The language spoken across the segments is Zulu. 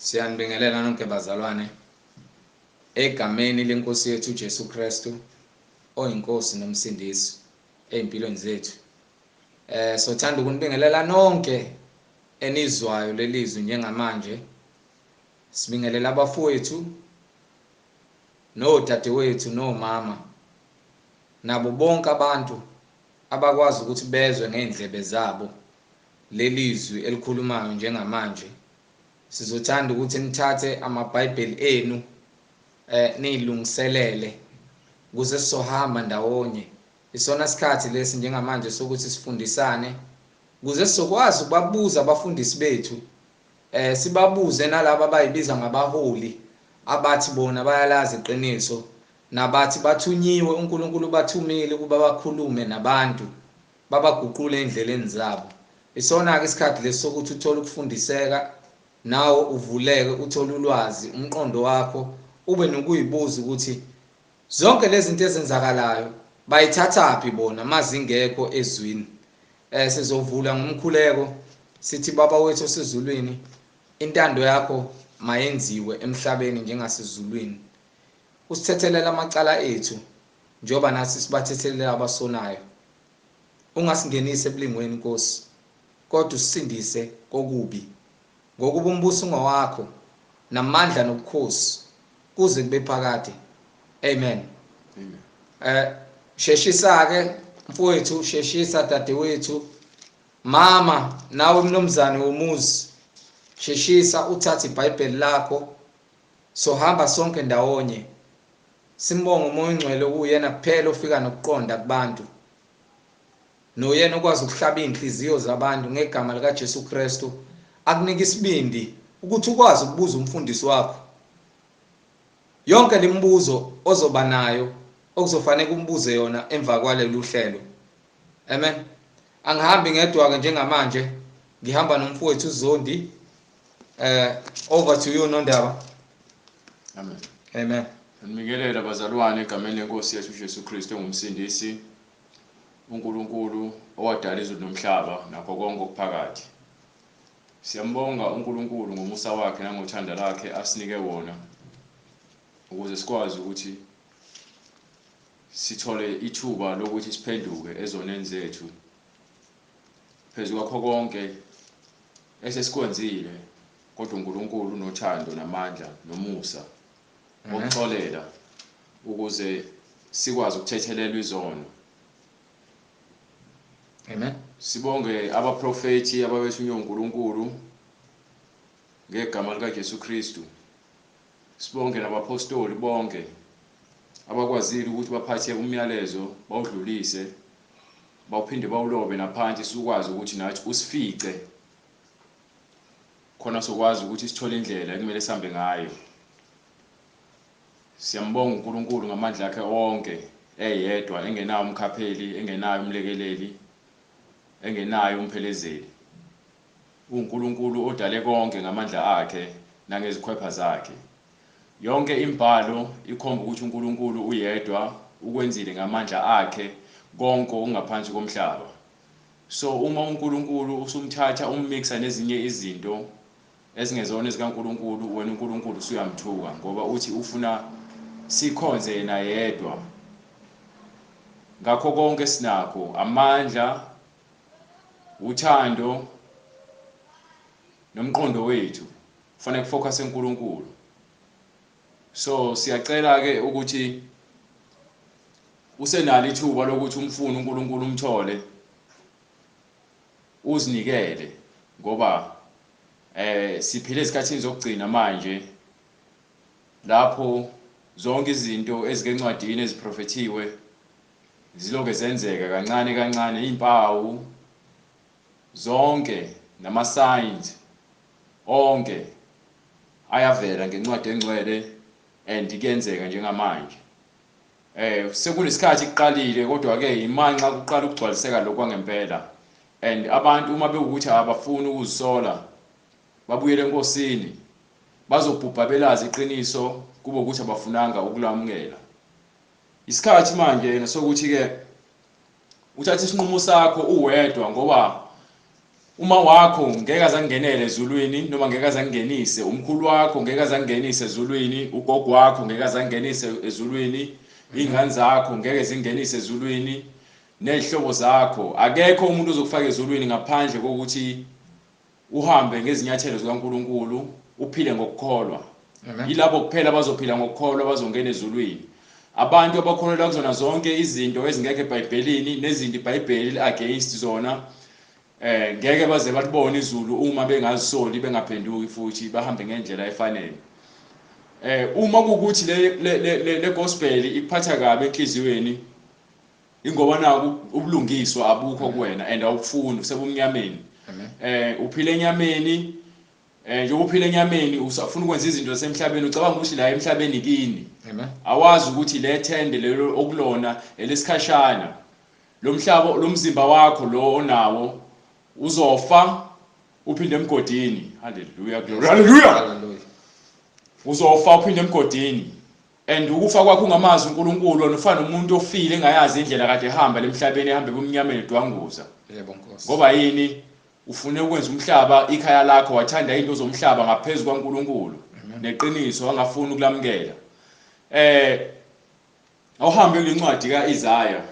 Siyanibingelela nonke bazalwane egameni lenkosi yethu uJesu Kristu oyiNkosi noMsindisi ezimpilweni zethu. Sothanda ukunibingelela nonke enizwayo lelizwi njengamanje. Sibingelela abafowethu nodadewethu nomama nabo bonke abantu abakwazi ukuthi bezwe ngey'ndlebe zabo lelizwi elikhulumayo njengamanje. Sizothanda ukuthi nithathe amaBhayibheli enu niyilungiselele ukuze sizohamba ndawonye. Isona sikhathi lesi njengamanje sokuthi sifundisane ukuze sizokwazi ukubabuza abafundisi bethu, sibabuze nalabo abayibiza ngabaholi abathi bona bayalazi iqiniso nabathi bathunyiwe, uNkulunkulu bathumile ukuba bakhulume nabantu babaguqule endleleni zabo. Isona-ke isikhathi lesi sokuthi uthole ukufundiseka nawe uvuleke uthole ulwazi, umqondo wakho ube nokuyibuza ukuthi zonke lezi zinto ezenzakalayo bayithathaphi bona mazingekho ezwini. Sizovula ngomkhuleko sithi Baba wethu osezulwini, intando yakho mayenziwe emhlabeni njengasezulwini. Usithethelela amacala ethu njengoba nathi sibathethelela abasonayo. Ungasingenisi ebulingweni Nkosi, kodwa usisindise kokubi, ngokuba umbuso ungowakho namandla nobukhosi kuze kube phakade. Amen. Amen. Sheshisa ke mfowethu, sheshisa dadewethu, mama nawe mnumzane womuzi, sheshisa uthathe iBhayibheli lakho, sohamba sonke ndawonye. Simbonge uMoya oNgcwele okuyena kuphela ofika nokuqonda kubantu, noyena okwazi ukuhlaba iy'nhliziyo zabantu ngegama likaJesu Kristu, akunike isibindi ukuthi ukwazi ukubuza umfundisi wakho yonke lemibuzo ozoba nayo okuzofanele umbuze yona emva kwalolu hlelo. Amen. Angihambi ngedwa-ke njengamanje, ngihamba nomfowethu uZondi. Over to you Nondaba. Amen. Amen. Ngibingelela bazalwane egameni lenkosi yethu uJesu Kristu engumsindisi, uNkulunkulu owadala izulu nomhlaba nakho konke okuphakathi. Siyambonga uNkulunkulu ngomusa wakhe nangothanda lakhe asinike wona ukuze sikwazi ukuthi sithole ithuba lokuthi siphenduke ezoneni zethu. Phezu kwakho konke esesikwenzile, kodwa uNkulunkulu unothando namandla nomusa wokuxolela ukuze sikwazi ukuthethelelwa izono. Amen. Sibonge abaprofethi ababethunywe uNkulunkulu ngegama likaJesu Kristu. Sibonge nabapostoli bonke abakwazile ukuthi baphathe umyalezo bawudlulise bawuphinde bawulobe naphansi sikwazi ukuthi nathi usifice khona sokwazi ukuthi sithole indlela ekumele sihambe ngayo. Siyambonga uNkulunkulu ngamandla akhe onke eyedwa, engenawo umkhapheli, engenayo umlekeleli, engenayo umphelezeli. UNkulunkulu odale konke ngamandla akhe nangezikhwepha zakhe. Yonke imibhalo ikhomba ukuthi uNkulunkulu uyedwa, ukwenzile ngamandla akhe konke okungaphansi komhlaba. So uma uNkulunkulu usumthatha ummixa nezinye izinto ezingezona ezikaNkulunkulu, wena uNkulunkulu usuyamthuka ngoba uthi ufuna sikhonze yena yedwa. Ngakho konke sinakho, amandla, uthando nomqondo wethu kufanele kufocus eNkulunkulu. So siyacela ke ukuthi usenalo ithuba lokuthi umfune uNkulunkulu umthole, uzinikele, ngoba siphila ezikhathini zokugcina manje lapho zonke izinto ezikencwadini eziprofethiwe ziloke zenzeka kancane kancane, izimpawu zonke nama signs onke ayavela ngencwadi engcwele and kuyenzeka njengamanje. Sekunesikhathi kuqalile, kodwa ke imanxa kuqala ukugcwaliseka lokho kwangempela. And abantu uma bewukuthi abafuni ukuzisola babuyele enkosini, bazobhubha belazi iqiniso kube ukuthi abafunanga ukulamukela. Isikhathi manje sokuthi ke uthathe isinqumo sakho uwedwa, ngoba Uma wakho ngeke azangenele ezulwini noma ngeke azangenise, umkhulu wakho ngeke azangenise ezulwini, ugogo wakho ngeke azangenise ezulwini, iy'ngane zakho ngeke zingenise ezulwini, nezihlobo zakho. Akekho umuntu ozokufaka ezulwini ngaphandle kokuthi uhambe ngezinyathelo zikaNkulunkulu, uphile ngokukholwa. Yilabo kuphela abazophila ngokukholwa abazongena ezulwini. Abantu abakholelwa kuzona zonke izinto ezingekho eBhayibhelini nezinto iBhayibheli li-against zona, ngeke baze balibone izulu uma bengazisoli, bengaphenduki futhi bahambe ngendlela efanele. Uma kuwukuthi le gospel ikuphatha kabi enhliziyweni, ingoba naku ubulungiswa abukho kuwena and awukufuni, usebumnyameni. Uphila enyameni, njengoba uphila enyameni usafuna ukwenza izinto zasemhlabeni, ucabanga ukuthi la emhlabeni kini. Awazi ukuthi le thende lelo okulona elesikhashana. Lo mhlaba, lo mzimba wakho lo onawo uzofa uphinde emgodini. Hallelujah, glory, hallelujah. Hallelujah. Uzofa uphinde emgodini. And ukufa kwakho ungamazi uNkulunkulu, wena ufana nomuntu ofile engayazi indlela kade ehamba lemhlabeni, ehambe ebumnyameni edwanguza. Yebo Nkosi. Ngoba yini? Ufune ukwenza umhlaba ikhaya lakho, wathanda into zomhlaba ngaphezulu kwaNkulunkulu. Neqiniso angafuni ukulamukela. Awuhambe kulencwadi kaIsaiah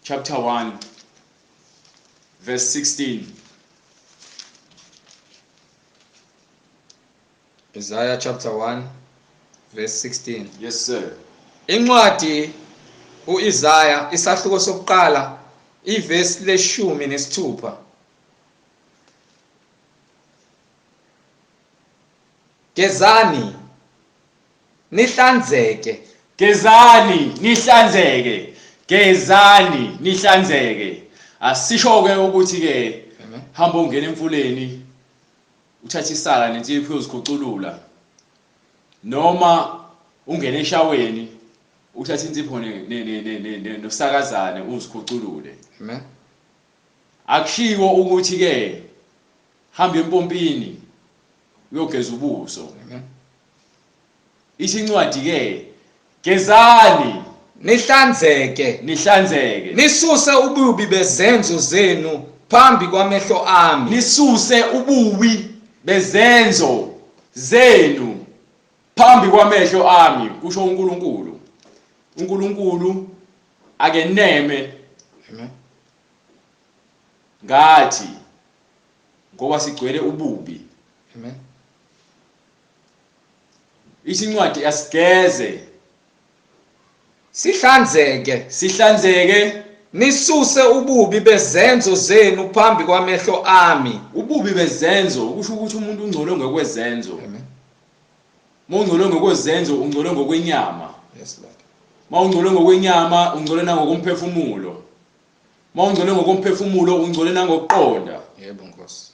chapter 1 verse 16. Isaiah chapter 1 verse 16. Yes sir. Incwadi uIsaiah isahluko sokuqala ivesi leshumi nesithupha. Gezani nihlanzeke. Gezani nihlanzeke. Gezani nihlanzeke. Asisho ke ukuthi ke hamba ungena emfuleni uthathe isaka nensipho uyozikhuculula, noma ungene eshaweni uthathe insipho nosakazane uzikhuculule. Amen. Akushiwo ukuthi ke hamba empompini uyogeza ubuso. Amen. Ithi incwadi ke, gezani nihlanzeke, nihlanzeke, nisuse ububi bezenzo zenu phambi kwamehlo ami. Nisuse ububi bezenzo zenu phambi kwamehlo ami, kusho uNkulunkulu. uNkulunkulu akeneme. Amen. Ngathi ngoba sigcwele ububi. Amen. Ithi incwadi asigeze, sihlanzeke, sihlanzeke, nisuse ububi bezenzo zenu phambi kwamehlo ami. Ububi bezenzo kusho ukuthi umuntu ungcole ngokwezenzo. Amen. Uma ungcole ngokwezenzo ungcole ngokwenyama. Yes Lord. Uma ungcole ngokwenyama ungcole nangokomphefumulo. Uma ungcole ngokomphefumulo ungcole nangokuqonda. Yebo Nkosi.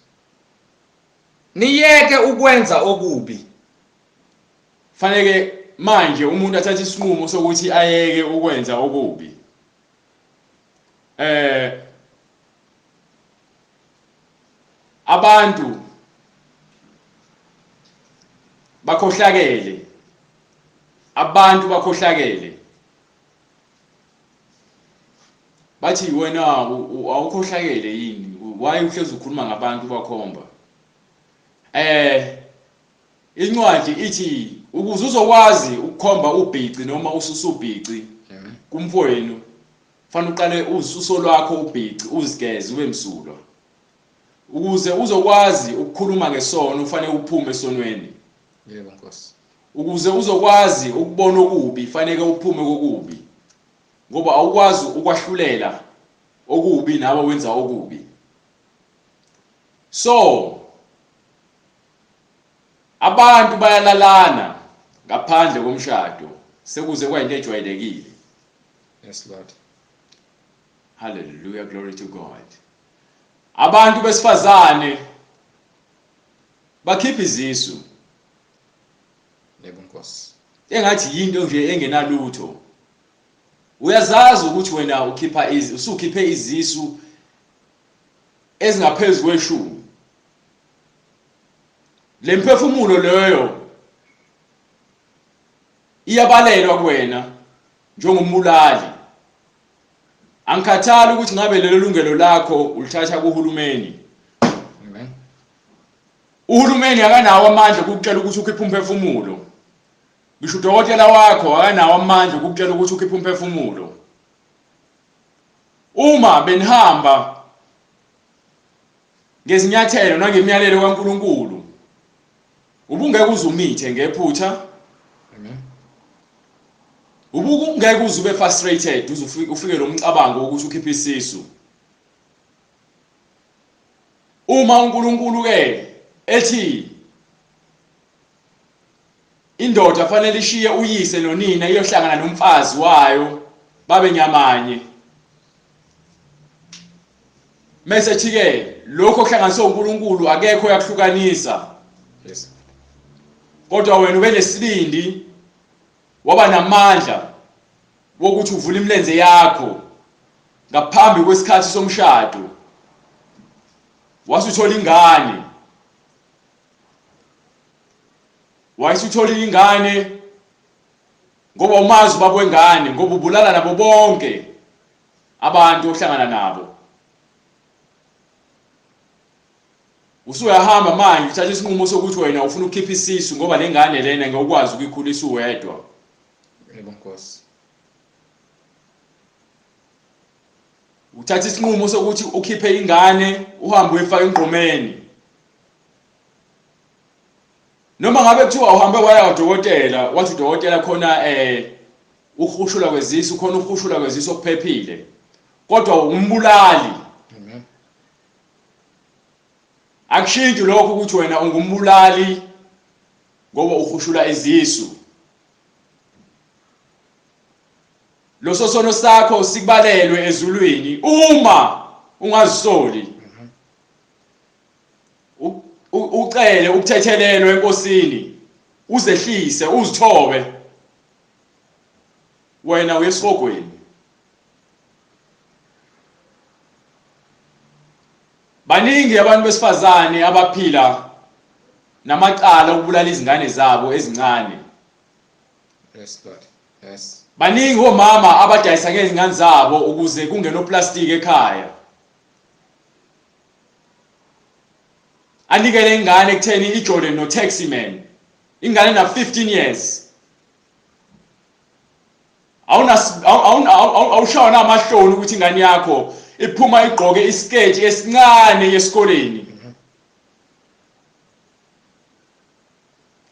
Niyeke ukwenza okubi. Fanele manje umuntu athathe isinqumo sokuthi ayeke ukwenza okubi. Abantu bakhohlakele. Abantu bakhohlakele. Bathi wena awukhohlakele yini? Why uhlezi ukhuluma ngabantu bakhomba? Incwadi ithi ukuze uzokwazi ukukhomba ubhici noma ususubhici kumfowenu, fanele uqale ususo lwakho ubhici, uzigeze ube msulwa. Ukuze uzokwazi ukukhuluma ngesono ufanele uphume esonweni. Yebo Nkosi. Ukuze uzokwazi ukubona okubi fanele uphume kokubi, ngoba awukwazi ukwahlulela okubi nawe wenza okubi. So abantu bayalalana ngaphandle komshado, sekuze kwayinto ejwayelekile. Yes Lord. Hallelujah, glory to God. Abantu besifazane bakhipha izisu. Yebo Nkosi. Engathi yinto nje engenalutho. Uyazazi ukuthi wena ukhipha usukhiphe izisu ezingaphezulu kweshumi. Le mphefumulo leyo iyabalelwa kuwena njengombulali. Angikhathali ukuthi ngabe lelo lungelo lakho ulithatha kuhulumeni. Uhulumeni akanawo amandla okukutshela ukuthi ukhiphe umphefumulo. Ngisho udokotela wakho akanawo amandla okukutshela ukuthi ukhiphe umphefumulo. Uma benihamba ngezinyathelo nangemiyalelo kaNkulunkulu, ubungeke uze umithe ngephutha. Amen. Ubungeke uze ube frustrated uze ufike lo mcabango wokuthi ukhiphe isisu. Uma uNkulunkulu ke ethi indoda fanele ishiye uyise nonina iyohlangana nomfazi wayo babe nyamanye, mese ethi ke lokho okuhlanganiswe uNkulunkulu akekho oyakuhlukanisa. Yes. Kodwa wena ube nesibindi waba namandla wokuthi uvule imilenze yakho ngaphambi kwesikhathi somshado, wasuthola ingane, wayesuthola ingane ngoba umazi ubaba wengane, ngoba ubulala nabo bonke abantu ohlangana nabo. Usuyahamba manje uthatha isinqumo sokuthi wena ufuna ukukhipha isisu ngoba le ngane lena ngeke ukwazi ukuyikhulisa uwedwa. Yebo Nkosi. Uthatha isinqumo sokuthi ukhiphe ingane uhambe uyifake engqomeni. Noma ngabe kuthiwa uhambe waya kwadokotela wathi udokotela khona ukuhushula kwezisu khona ukuhushula kwezisu okuphephile kodwa umbulali. Amen. Akushintshi lokho ukuthi wena ungumbulali ngoba uhushula izisu. Loso sono sakho sikubalelwe ezulwini uma ungazisoli. Ucele ukuthethelelwa eNkosini, uzehlise, uzithobe. Wena uye esihogweni. Baningi abantu besifazane abaphila namacala okubulala izingane zabo ezincane. Yes Lord. Yes. Baningi omama abadayisa ngezingane zabo ukuze kungene oplastiki ekhaya. Anikele ingane ekutheni ijole no taxi man. Ingane na 15 years. Awushawa namahloni ukuthi ingane yakho iphuma igqoke isiketi esincane esikoleni.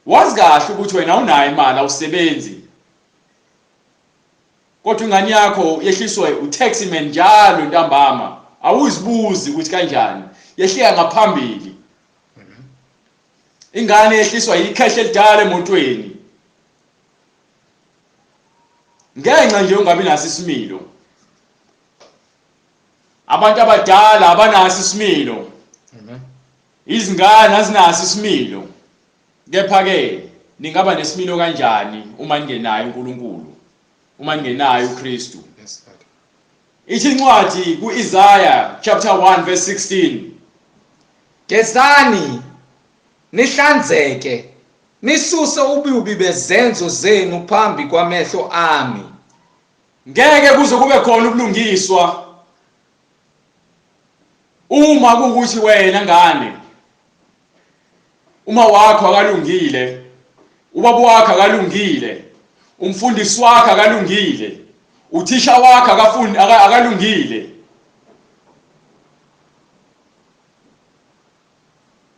Wazi kahle ukuthi wena awunayo imali, awusebenzi, kodwa ingane yakho yehliswe utaxi man njalo ntambama, awuzibuzi ukuthi kanjani yehlika ngaphambili. Ingane yehliswa yikhehla elidala emotweni ngenxa nje ungabi naso isimilo. Abantu abadala abanaso isimilo. Amen. Izingane azinaso isimilo. Kepha ke ningaba nesimilo kanjani uma ningenayo uNkulunkulu, uma ningenayo uKristu? Yes Lord. Ithi incwadi kuIsaya chapter 1 verse 16. Gezani nihlanzeke, nisuse ububi bezenzo zenu phambi kwamehlo ami. Ngeke kuze kube khona ubulungiswa uma kuwukuthi wena ngane uma wakho akalungile, ubaba wakho akalungile, umfundisi wakho akalungile, uthisha wakho akafundi akalungile.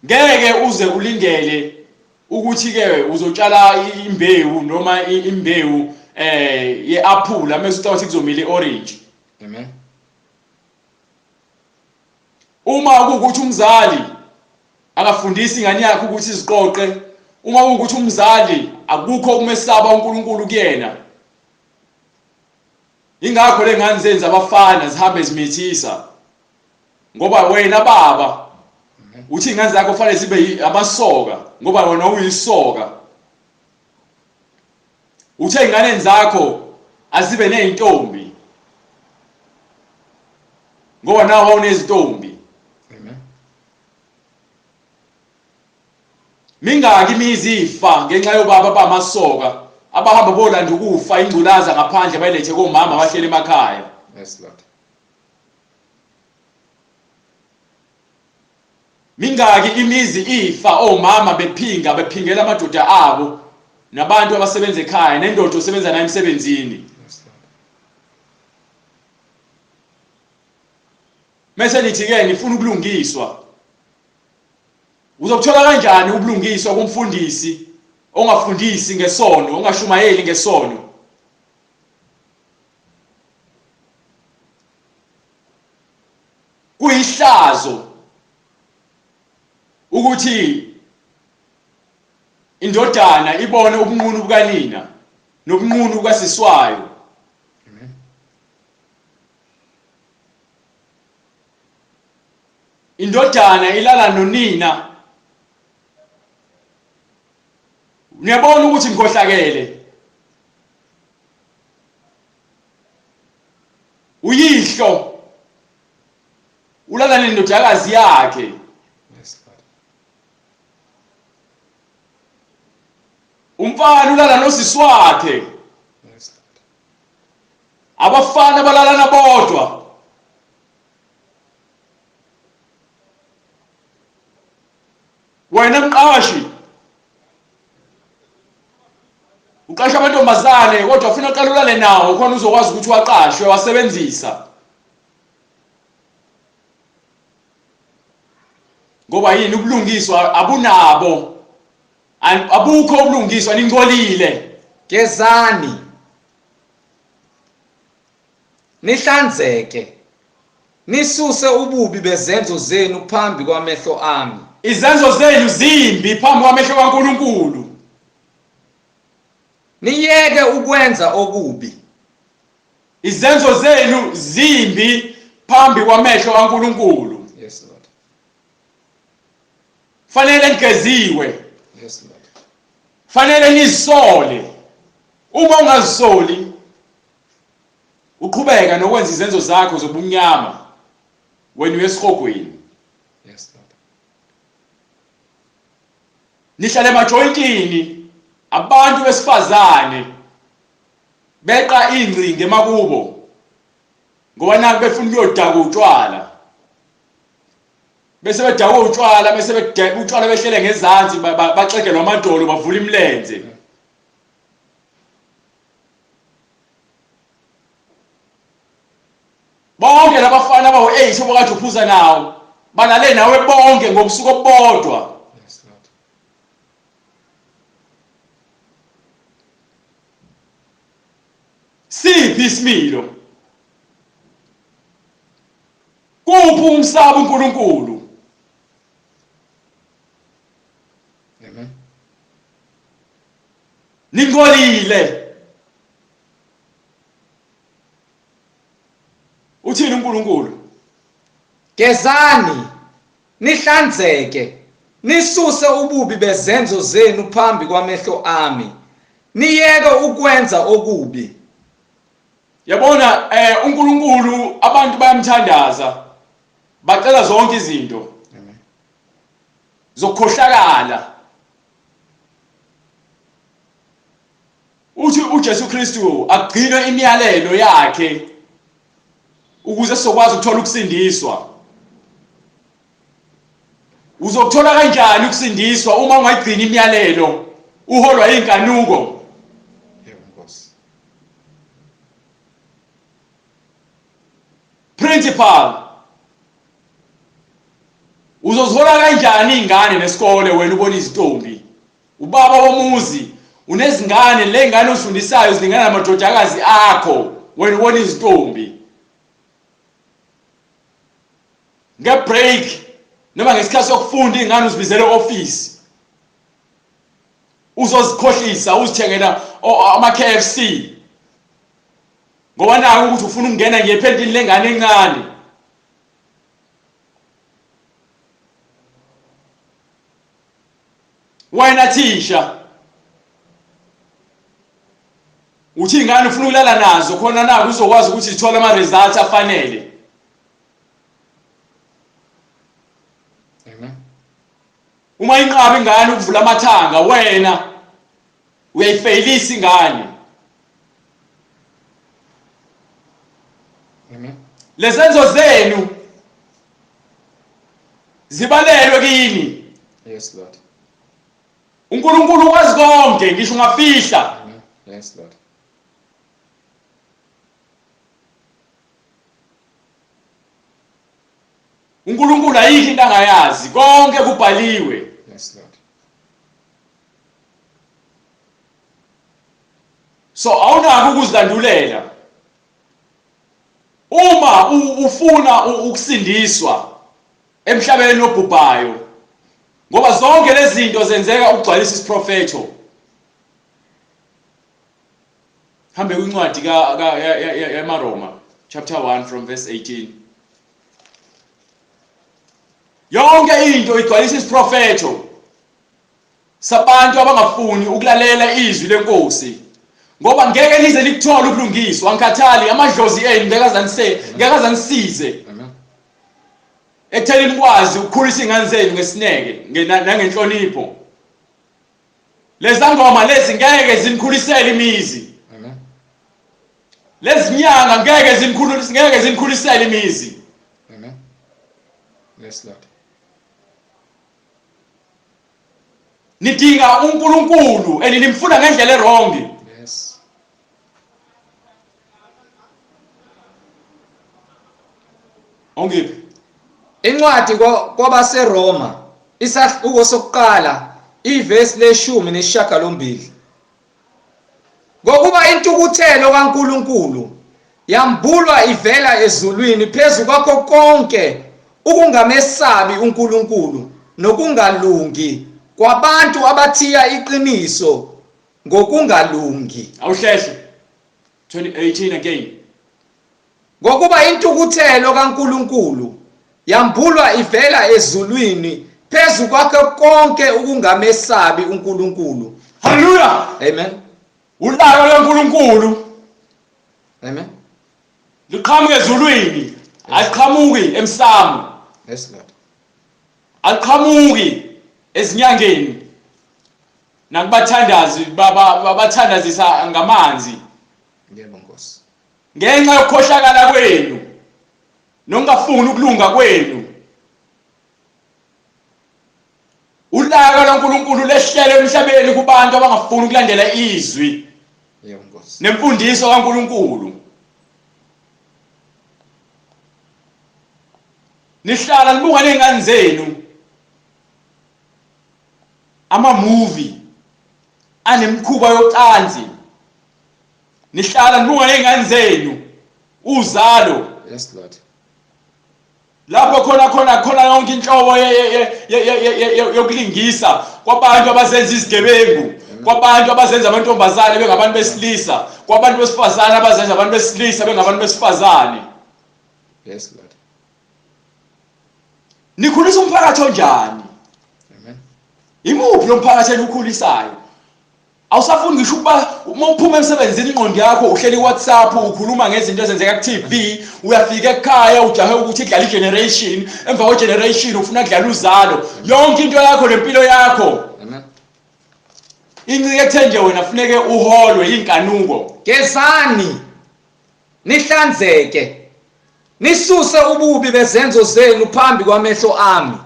Ngeke uze ulindele ukuthi ke uzotshala imbewu noma imbewu yeaphula mase ucabanga ukuthi kuzomila iorange. Amen. Uma kuwukuthi umzali akafundisi ingane yakhe ukuthi iziqoqe, uma kuwukuthi umzali akukho ukumesaba uNkulunkulu kuyena, ingakho le ngane zenza abafana zihambe zimithisa, ngoba wena baba uthi ingane zakho kufanele zibe amasoka ngoba wena uyisoka. Uthe inganeni zakho azibe nezintombi ngoba nawe wawunezintombi. Amen. Mingaki imizi ifa ngenxa yobaba bamasoka abahamba bolanda ukufa ingculaza ngaphandle bayilethe komama abahleli emakhaya. Yes Lord. Mingaki imizi ifa omama bephinga bephingela amadoda abo nabantu abasebenza ekhaya nendoda osebenza nayo emsebenzini. Mese nithi ke nifuna ukulungiswa. Uzokuthola kanjani ubulungiswa kumfundisi ongafundisi ngesono, ongashumayeli ngesono? Kuyihlazo ukuthi indodana ibone ubunqunu bukanina nobunqunu bukasiswayo. Indodana ilala nonina. Niyabona ukuthi ngikhohlakele. Uyihlo ulala nendodakazi yakhe. Umfana ulala nosisi wakhe. Abafana balalana bodwa. Wena mqashi uqasha amantombazane kodwa ufuna uqala ulale nawo khona uzokwazi ukuthi waqashwe wasebenzisa ngoba yini ubulungiswa abunabo abukho ubulungiswa ningcolile. Gezani Nihlanzeke, nisuse ububi bezenzo zenu phambi kwamehlo ami. Izenzo zenu zimbi phambi kwamehlo kaNkulunkulu. Niyeke ukwenza okubi. Izenzo zenu zimbi phambi kwamehlo kaNkulunkulu. Yes, Lord. Fanele nigeziwe. Yes, Lord. Fanele nizisole. Uma ungazisoli uqhubeka nokwenza izenzo zakho zobumnyama wena uye esihogweni. Yes, Lord. Nihlale emajoyintini abantu besifazane beqa ingcingo emakubo ngoba naku befuna ukuyodaka utshwala bese bedakwa utshwala bese utshwala behlele ngezansi baxegelwa amadolo bavula imilenze. Bonke labafana abawu-8 obokade uphuza nawo balale nawe bonke ngobusuku obubodwa. Yes, Lord. Siphi isimilo? Kuphi umsaba uNkulunkulu? Amen. Ningcolile. Uthini uNkulunkulu? Gezani, nihlanzeke, nisuse ububi bezenzo zenu phambi kwamehlo ami, niyeke ukwenza okubi. Yabona uNkulunkulu abantu bayamthandaza bacela zonke izinto zokukhohlakala. Uthi uJesu Kristu akugcinwe imiyalelo yakhe ukuze sizokwazi ukuthola ukusindiswa. Uzokuthola kanjani ukusindiswa uma ungayigcini imiyalelo uholwa inkanuko? Yebo Nkosi. Principal Uzozihola kanjani izingane nesikole wena ubona izintombi? Ubaba womuzi unezingane le ngane ozifundisayo zilingana namadodakazi akho wena ubona izintombi. Nge-break noma ngesikhathi sokufunda iy'ngane uzibizele e-ofisi uzozikhohlisa uzithengela ama-KFC ngoba naku ukuthi ufuna ukungena ngephentini lengane encane. Wena thisha uthi ingane ufuna ukulala nazo khona naku uzokwazi ukuthi zithole ama results afanele. Amen. Uma inqaba ingane ukuvula amathanga wena uyayifeyilisa ingane. Amen. Lezenzo zenu. Zibalelwe kini. Yes Lord. uNkulunkulu ukwazi konke ngisho ungafihla. Amen. Yes Lord. uNkulunkulu ayikho into angayazi, konke kubhaliwe. Yes Lord. So awunako ukuzilandulela. Uma ufuna ukusindiswa emhlabeni obhubhayo, ngoba zonke lezi zinto zenzeka ukugcwalisa isiprofetho. Hambe kwincwadi yamaRoma chapter 1 from verse 18. Yonke into igcwalisa isiprofetho sabantu abangafuni ukulalela izwi lenkosi, ngoba ngeke lize likuthole ukulungiswa. Angikhathali, amadlozi enu ngeke azanise, ngeke azanisize ekutheni nikwazi ukukhulisa iy'ngane zenu ngesineke nangenhlonipho. Lezangoma lezi ngeke zinikhulisele imizi. Lezi nyanga ngeke zinikhulise, ngeke zinikhulisele imizi. Amen. Yes Lord. Nidinga uNkulunkulu and nimfuna ngendlela erong. Yes. Ongiphi? Incwadi kwabaseRoma isahluko sokuqala ivesi leshumi nesishiyagalombili. Ngokuba intukuthelo kaNkulunkulu yambulwa ivela ezulwini phezu kwakho konke ukungamesabi uNkulunkulu nokungalungi kwabantu abathiya iqiniso ngokungalungi. Awuhlehle. 2018 again. Ngokuba intukuthelo kaNkulunkulu yambulwa ivela ezulwini phezu kwakho konke ukungamesabi uNkulunkulu. Haleluya. Amen. Ulaka lwaNkulunkulu. Amen. Liqhamuka ezulwini, aliqhamuki emsamo. Yes Lord. Aliqhamuki ezinyangeni nakubathandazi babathandazisa ngamanzi. Yebo Nkosi. Ngenxa yokukhohlakala kwenu nokungafuni ukulunga kwenu, ulaka lwaNkulunkulu lehlele emhlabeni kubantu abangafuni ukulandela izwi Yebo Nkosi. nemfundiso kaNkulunkulu. Nihlala nibuka nezingane zenu ama-movie anemikhuba yocansi, nihlala nibuka nezingane zenu uzalo. Yes Lord. Lapho khona khona khona yonke inhlobo yokulingisa kwabantu abazenza izigebengu, kwabantu abazenza amantombazane bengabantu besilisa, kwabantu besifazane abazenza abantu besilisa bengabantu besifazane. Yes Lord. Nikhulisa umphakathi onjani? Amen. Imuphi lo mphakathi enikhulisayo? Awusafuni ngisho ukuba uma uphuma emsebenzini ingqondo yakho uhleli WhatsApp ukhuluma ngezinto ezenzeka ku TV, uyafika ekhaya ujahe ukuthi idlala igeneration, emva kwe generation ufuna kudlala uzalo. Yonke into yakho nempilo yakho. Amen. Incike ekutheni nje wena funeke uholwe inkanuko. Gezani nihlanzeke, nisuse ububi bezenzo zenu phambi kwamehlo ami.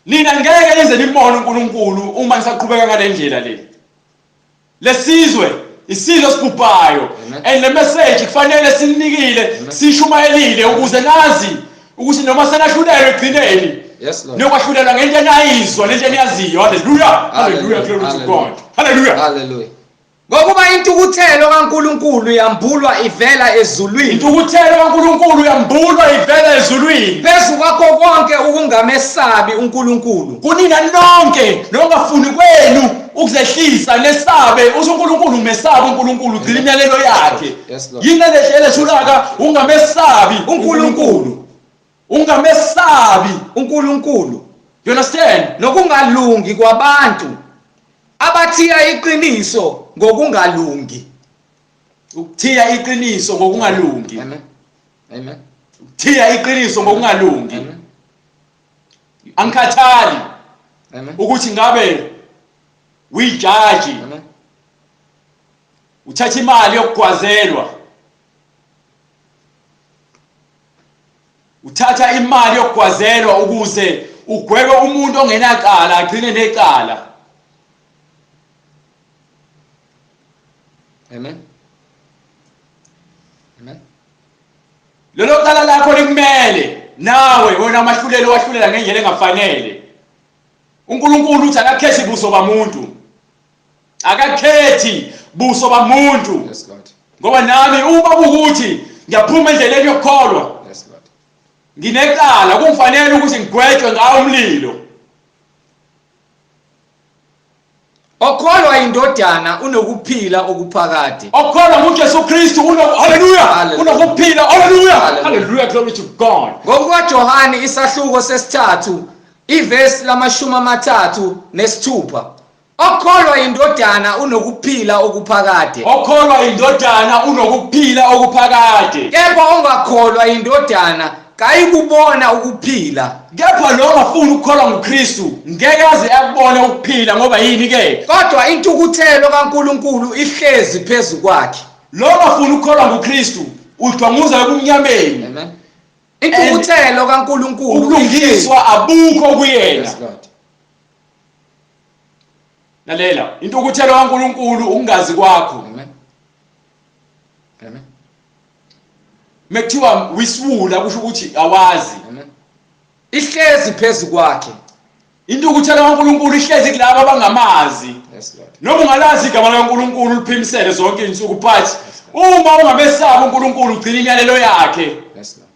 Nina ngeke nize nimbone uNkulunkulu uma nisaqhubeka ngale ndlela le. Lesizwe isizwe esibhubhayo and le message kufanele sinikile sishumayelile ukuze nazi ukuthi noma senahlulelwe ekugcineni Yes, Lord. niyokwahlulelwa ngento enayizwa nento eniyaziyo. Hallelujah, hallelujah, glory to God, hallelujah. Hallelujah. Ngokuba intukuthelo kaNkulunkulu yambulwa ivela ezulwini. Intukuthelo kaNkulunkulu yambulwa ivela ezulwini. Phezu kwakho konke ukungamesabi uNkulunkulu. Kunina nonke nokungafuni kwenu ukuzehlisa nesabe uthi uNkulunkulu umesabe uNkulunkulu ugcina imiyalelo yakhe. Yes, Lord. Yini eleshulaka ungamesabi uNkulunkulu. Ungamesabi uNkulunkulu. You understand? Nokungalungi kwabantu abathiya iqiniso ngokungalungi. Ukuthiya iqiniso ngokungalungi. Amen. Amen. Ukuthiya iqiniso ngokungalungi. Amen. Angikhathali Amen. ukuthi ngabe uyijaji Amen. uthatha imali yokugwazelwa uthatha imali yokugwazelwa ukuze ugwebe umuntu ongenacala agcine necala. Amen. Amen. Lelo cala lakho likumele nawe wena amahluleli wahlulela ngendlela engafanele. uNkulunkulu uthi akakhethi buso bamuntu. Akakhethi buso bamuntu. Yes Lord. Ngoba nami uma kuwukuthi ngiyaphuma endleleni yokukholwa. Yes Lord. Nginecala kungifanele ukuthi ngigwetshwe ngawo umlilo. Okholwa indodana unokuphila okuphakade. Okholwa nguJesu Kristu uno haleluya unokuphila haleluya haleluya glory to God. NgokukaJohane isahluko sesithathu ivesi lamashumi amathathu nesithupha. Okholwa indodana unokuphila okuphakade. Okholwa indodana unokuphila okuphakade. Kepha ongakholwa indodana kayikubona ukuphila. Kepha lo ongafuni ukukholwa nguKristu ngeke aze akubone ukuphila ngoba yini ke? Kodwa intukuthelo kaNkulunkulu ihlezi phezu kwakhe. Lo ongafuni ukukholwa nguKristu udwanguza ebumnyameni. Amen. Intukuthelo kaNkulunkulu ubulungiswa abukho kuyena. Yes, Lord. Lalela, intukuthelo kaNkulunkulu ukungazi kwakho. Amen. Amen. Mekuthiwa wisiwula kusho ukuthi awazi. Amen. Ihlezi phezu kwakhe. Intukuthelo kaNkulunkulu ihlezi kulabo abangamazi. Yes Lord. Noma ungalazi igama likaNkulunkulu uliphimisele zonke izinsuku but uma ungamesabi uNkulunkulu ugcina imiyalelo yakhe. Yes Lord.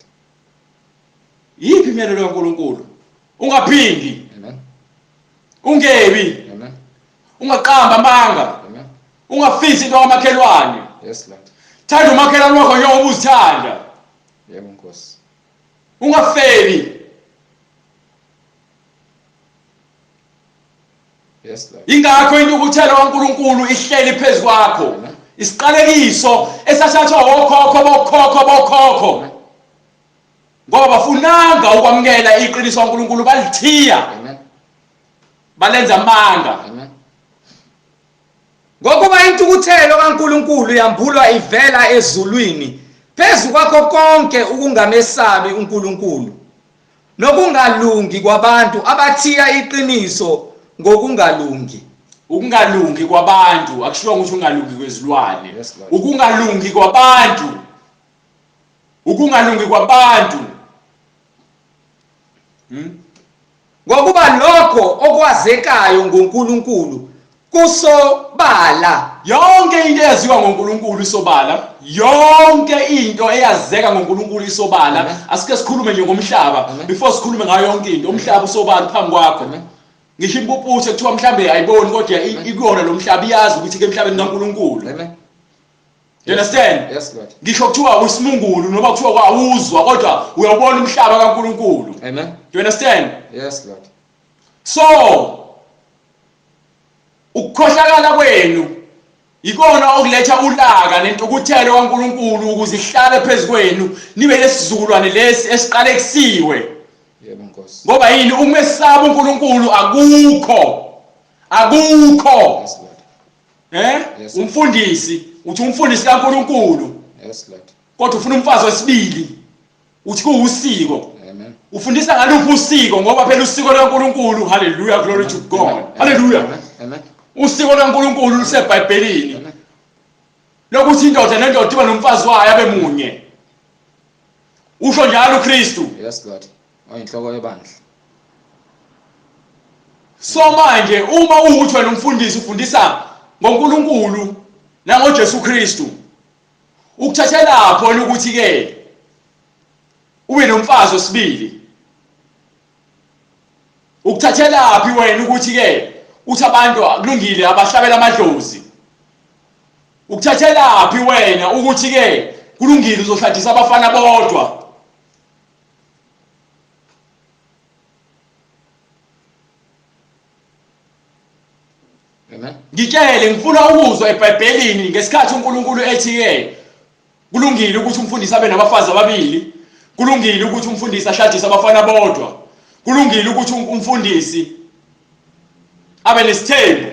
Yiphi imiyalelo kaNkulunkulu? Ungaphingi. Amen. Ungebi. Amen. Ungaqamba amanga. Amen. Ungafisi into kamakhelwane. Yes Lord. Thanda umakhelwane wakho njengoba uzithanda. Yebo Nkosi. Ungafebi. Yes Lord. Ingakho intukuthelo kaNkulunkulu ihleli phezu kwakho. Isiqalekiso esathathwa wokhokho bokhokho bokhokho. Ngoba bafunanga ukwamukela iqiniso kaNkulunkulu balithiya. Amen. Balenza amanga. Amen. Ngokuba intukuthelo kaNkulunkulu yambulwa ivela ezulwini phezu kwakho konke ukungamesabi uNkulunkulu nokungalungi kwabantu abathiya iqiniso ngokungalungi. Ukungalungi kwabantu akushiwo ukuthi ungalungi kwezilwane. Yes, Lord. Ukungalungi kwabantu. Ukungalungi kwabantu. Ngokuba lokho okwazekayo ngoNkulunkulu kusobala. Yonke into eyaziwa ngoNkulunkulu isobala. Yonke into eyazeka ngoNkulunkulu isobala. Amen. Asike sikhulume nje ngomhlaba Amen. before sikhulume ngayo yonke into. Umhlaba usobala phambi kwakho. Amen. Ngisho impumputhe kuthiwa mhlambe ayiboni kodwa ikuyona lo mhlaba iyazi ukuthi ke emhlabeni kaNkulunkulu. Amen. You understand? Yes, Lord. Ngisho kuthiwa usimungulu noma kuthiwa awuzwa kodwa uyawubona umhlaba kaNkulunkulu. Amen. Do you understand? Yes, Lord. So ukukhohlakala kwenu ikona okuletha ulaka nentukuthelo kaNkulunkulu ukuze ihlale phezu kwenu nibe lesizukulwane lesi esiqalekisiwe. Yebo Nkosi. Ngoba yini ukumesaba uNkulunkulu akukho. Akukho. Yes, Lord. Eh? Yes. Umfundisi uthi umfundisi kaNkulunkulu Yes, Lord. kodwa ufuna umfazi wesibili. Uthi kuwusiko. Amen. Ufundisa ngaluphi usiko ngoba phela usiko likaNkulunkulu hallelujah glory to God. Amen. Hallelujah. Amen. Amen. Usiko likaNkulunkulu luseBhayibhelini. Amen. Lokuthi indoda nendoda iba nomfazi wayo abe munye. Usho njalo uKristu. Yes, Lord. Oyinhloko yebandla. So manje uma uwukuthi wena umfundisi ufundisa ngoNkulunkulu nangoJesu Kristu ukuthathelapho wena ukuthi ke ube nomfazi wesibili ukuthathelaphi wena ukuthi ke uthi abantu kulungile abahlabela amadlozi ukuthathelaphi wena ukuthi ke kulungile uzoshadisa abafana bodwa Amen. Ngitshele ngifuna ukuzwa eBhayibhelini ngesikhathi uNkulunkulu ethi ke kulungile ukuthi umfundisi abe nabafazi ababili, kulungile ukuthi umfundisi ashadise abafana bodwa, kulungile ukuthi umfundisi abe nesithembu.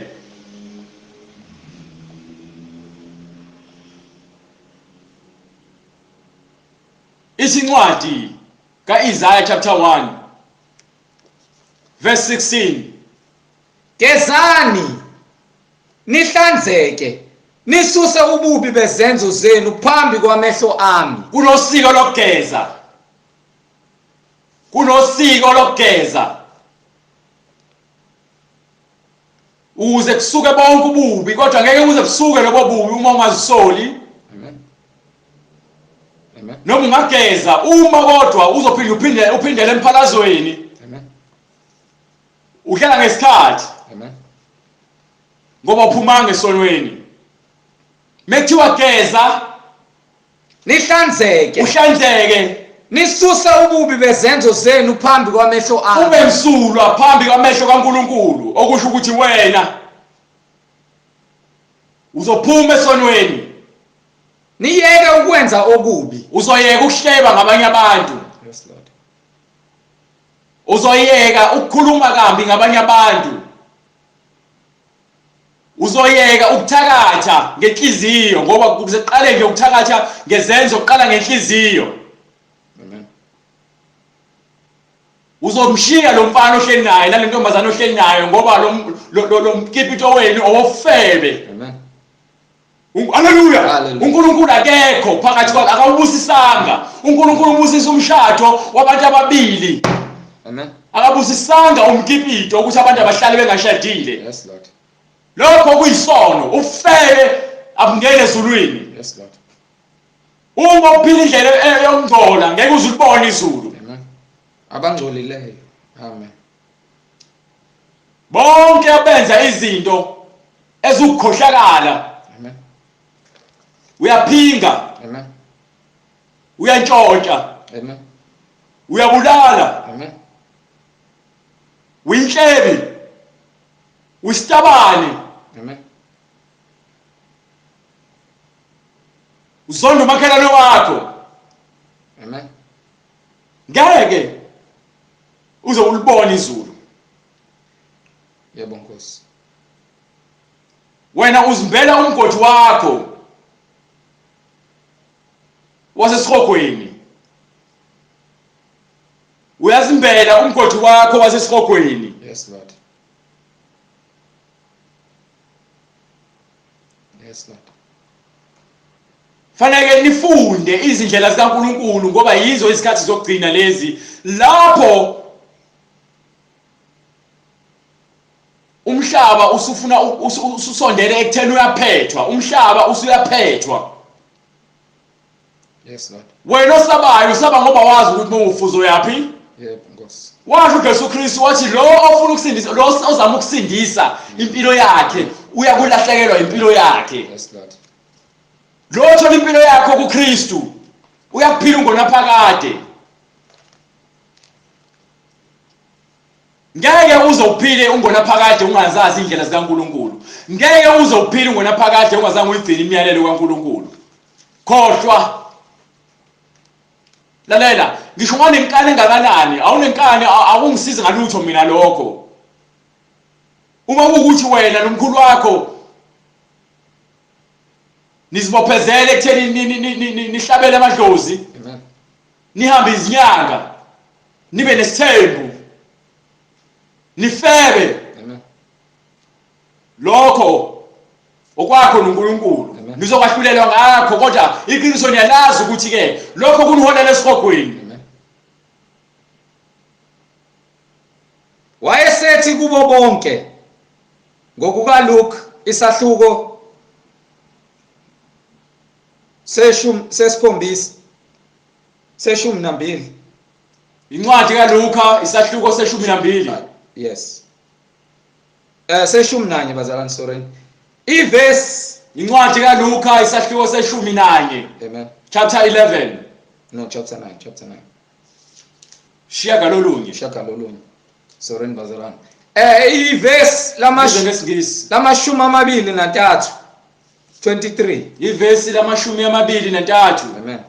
Ithi incwadi kaIsaiah chapter 1. Verse 16. Gezani nihlanzeke nisuse ububi bezenzo zenu phambi kwamehlo ami. Kunosiko lokugeza. Kunosiko lokugeza. Ukuze kusuke bonke ububi kodwa ngeke kuze kusuke lobo bubi uma ungazisoli. Amen. Amen. Noma ungageza uma kodwa uzophinde uphinde uphindele emphalazweni. Amen. Uhlala ngesikhathi. Amen. Ngoba uphumanga esonweni. Mekuthiwa geza Nihlanzeke. Uhlanzeke. Nisuse ububi bezenzo zenu phambi kwamehlo ami. Ube msulwa phambi kwamehlo kaNkulunkulu, okusho ukuthi wena uzophuma esonweni. Niyeke ukwenza okubi. Uzoyeka ukuhleba ngabanye abantu. Yes Lord. Uzoyeka ukukhuluma kambi ngabanye abantu. Uzoyeka ukuthakatha ngenhliziyo ngoba kuze kuqale nje ukuthakatha ngezenzo kuqala ngenhliziyo. Amen. Uzomshiya lo mfana ohleli naye nale ntombazane ohleli nayo ngoba lo lo mkipito wenu owofebe. Amen. Haleluya. UNkulunkulu akekho phakathi kwakhe akawubusisanga. UNkulunkulu ubusisa umshado wabantu ababili. Amen. Akabusisanga umkipito ukuthi abantu abahlale bengashadile. Yes Lord. Lokho kuyisono. Ufebe abungene ezulwini. Yes Lord. Uma uphila indlela yokungcola ngeke uze ulibone izulu. Amen. Abangcolileyo. Amen. Bonke abenza izinto ezukukhohlakala. Amen. Uyaphinga. Amen. Uyantshontsha. Amen. Uyabulala. Amen. Uyinhlebi. Uyisitabane. Amen. Uzonda umakhelwane wakho. Amen. Ngeke uze ulibone izulu. Yebo Nkosi. Wena uzimbela umgodi wakho wasesihogweni. Uyazimbela umgodi wakho wasesihogweni. Yes Lord. Yes Lord. Fanele nifunde izindlela zikaNkuluNkulu ngoba yizo izikhathi zokugcina lezi lapho umhlaba usufuna ususondele ekutheni uyaphethwa umhlaba usuyaphethwa Yes Lord. Wena osabayo usaba ngoba wazi ukuthi mawufuzo uyaphi? Yebo Nkosi. Washo uJesu Kristu wathi lo ofuna ukusindisa lo ozama ukusindisa impilo yakhe uyakulahlekelwa impilo yakhe. Yes Lord. Lo othola impilo yakho kuKristu uyakuphila ungonaphakade. Ngeke uze uphile ungonaphakade ungazazi indlela zikaNkulunkulu. Ngeke uze uphile ungonaphakade ungazange uyigcine imiyalelo kaNkulunkulu. Khohlwa. Lalela, ngisho unganenkani engakanani, awunenkani akungisizi ngalutho mina lokho. Uma kuwukuthi wena nomkhulu wakho nizibophezele ekutheni nihlabele amadlozi. Amen. Nihambe izinyanga nibe nesithembu nifebe. Amen. Lokho okwakho noNkulunkulu nizokwahlulelwa ngakho kodwa iqiniso niyalazi ukuthi ke lokho kuniholela esihogweni. Wayesethi kubo bonke ngokukaLuke isahluko seshumi sesikhombisa seshumi nambili. Incwadi kaLuka isahluko seshumi nambili. Yes. Seshumi nanye bazalwane sorry. Ivesi Incwadi kaLuka isahluko seshumi nanye. Amen. Chapter 11. No, chapter 9, chapter 9. Shiyagalolunye. Shiyagalolunye. Sorry bazalwane. Ivesi ngesingisi. Lamashumi amabili nantathu. 23. Ivesi lamashumi amabili nantathu. Amen.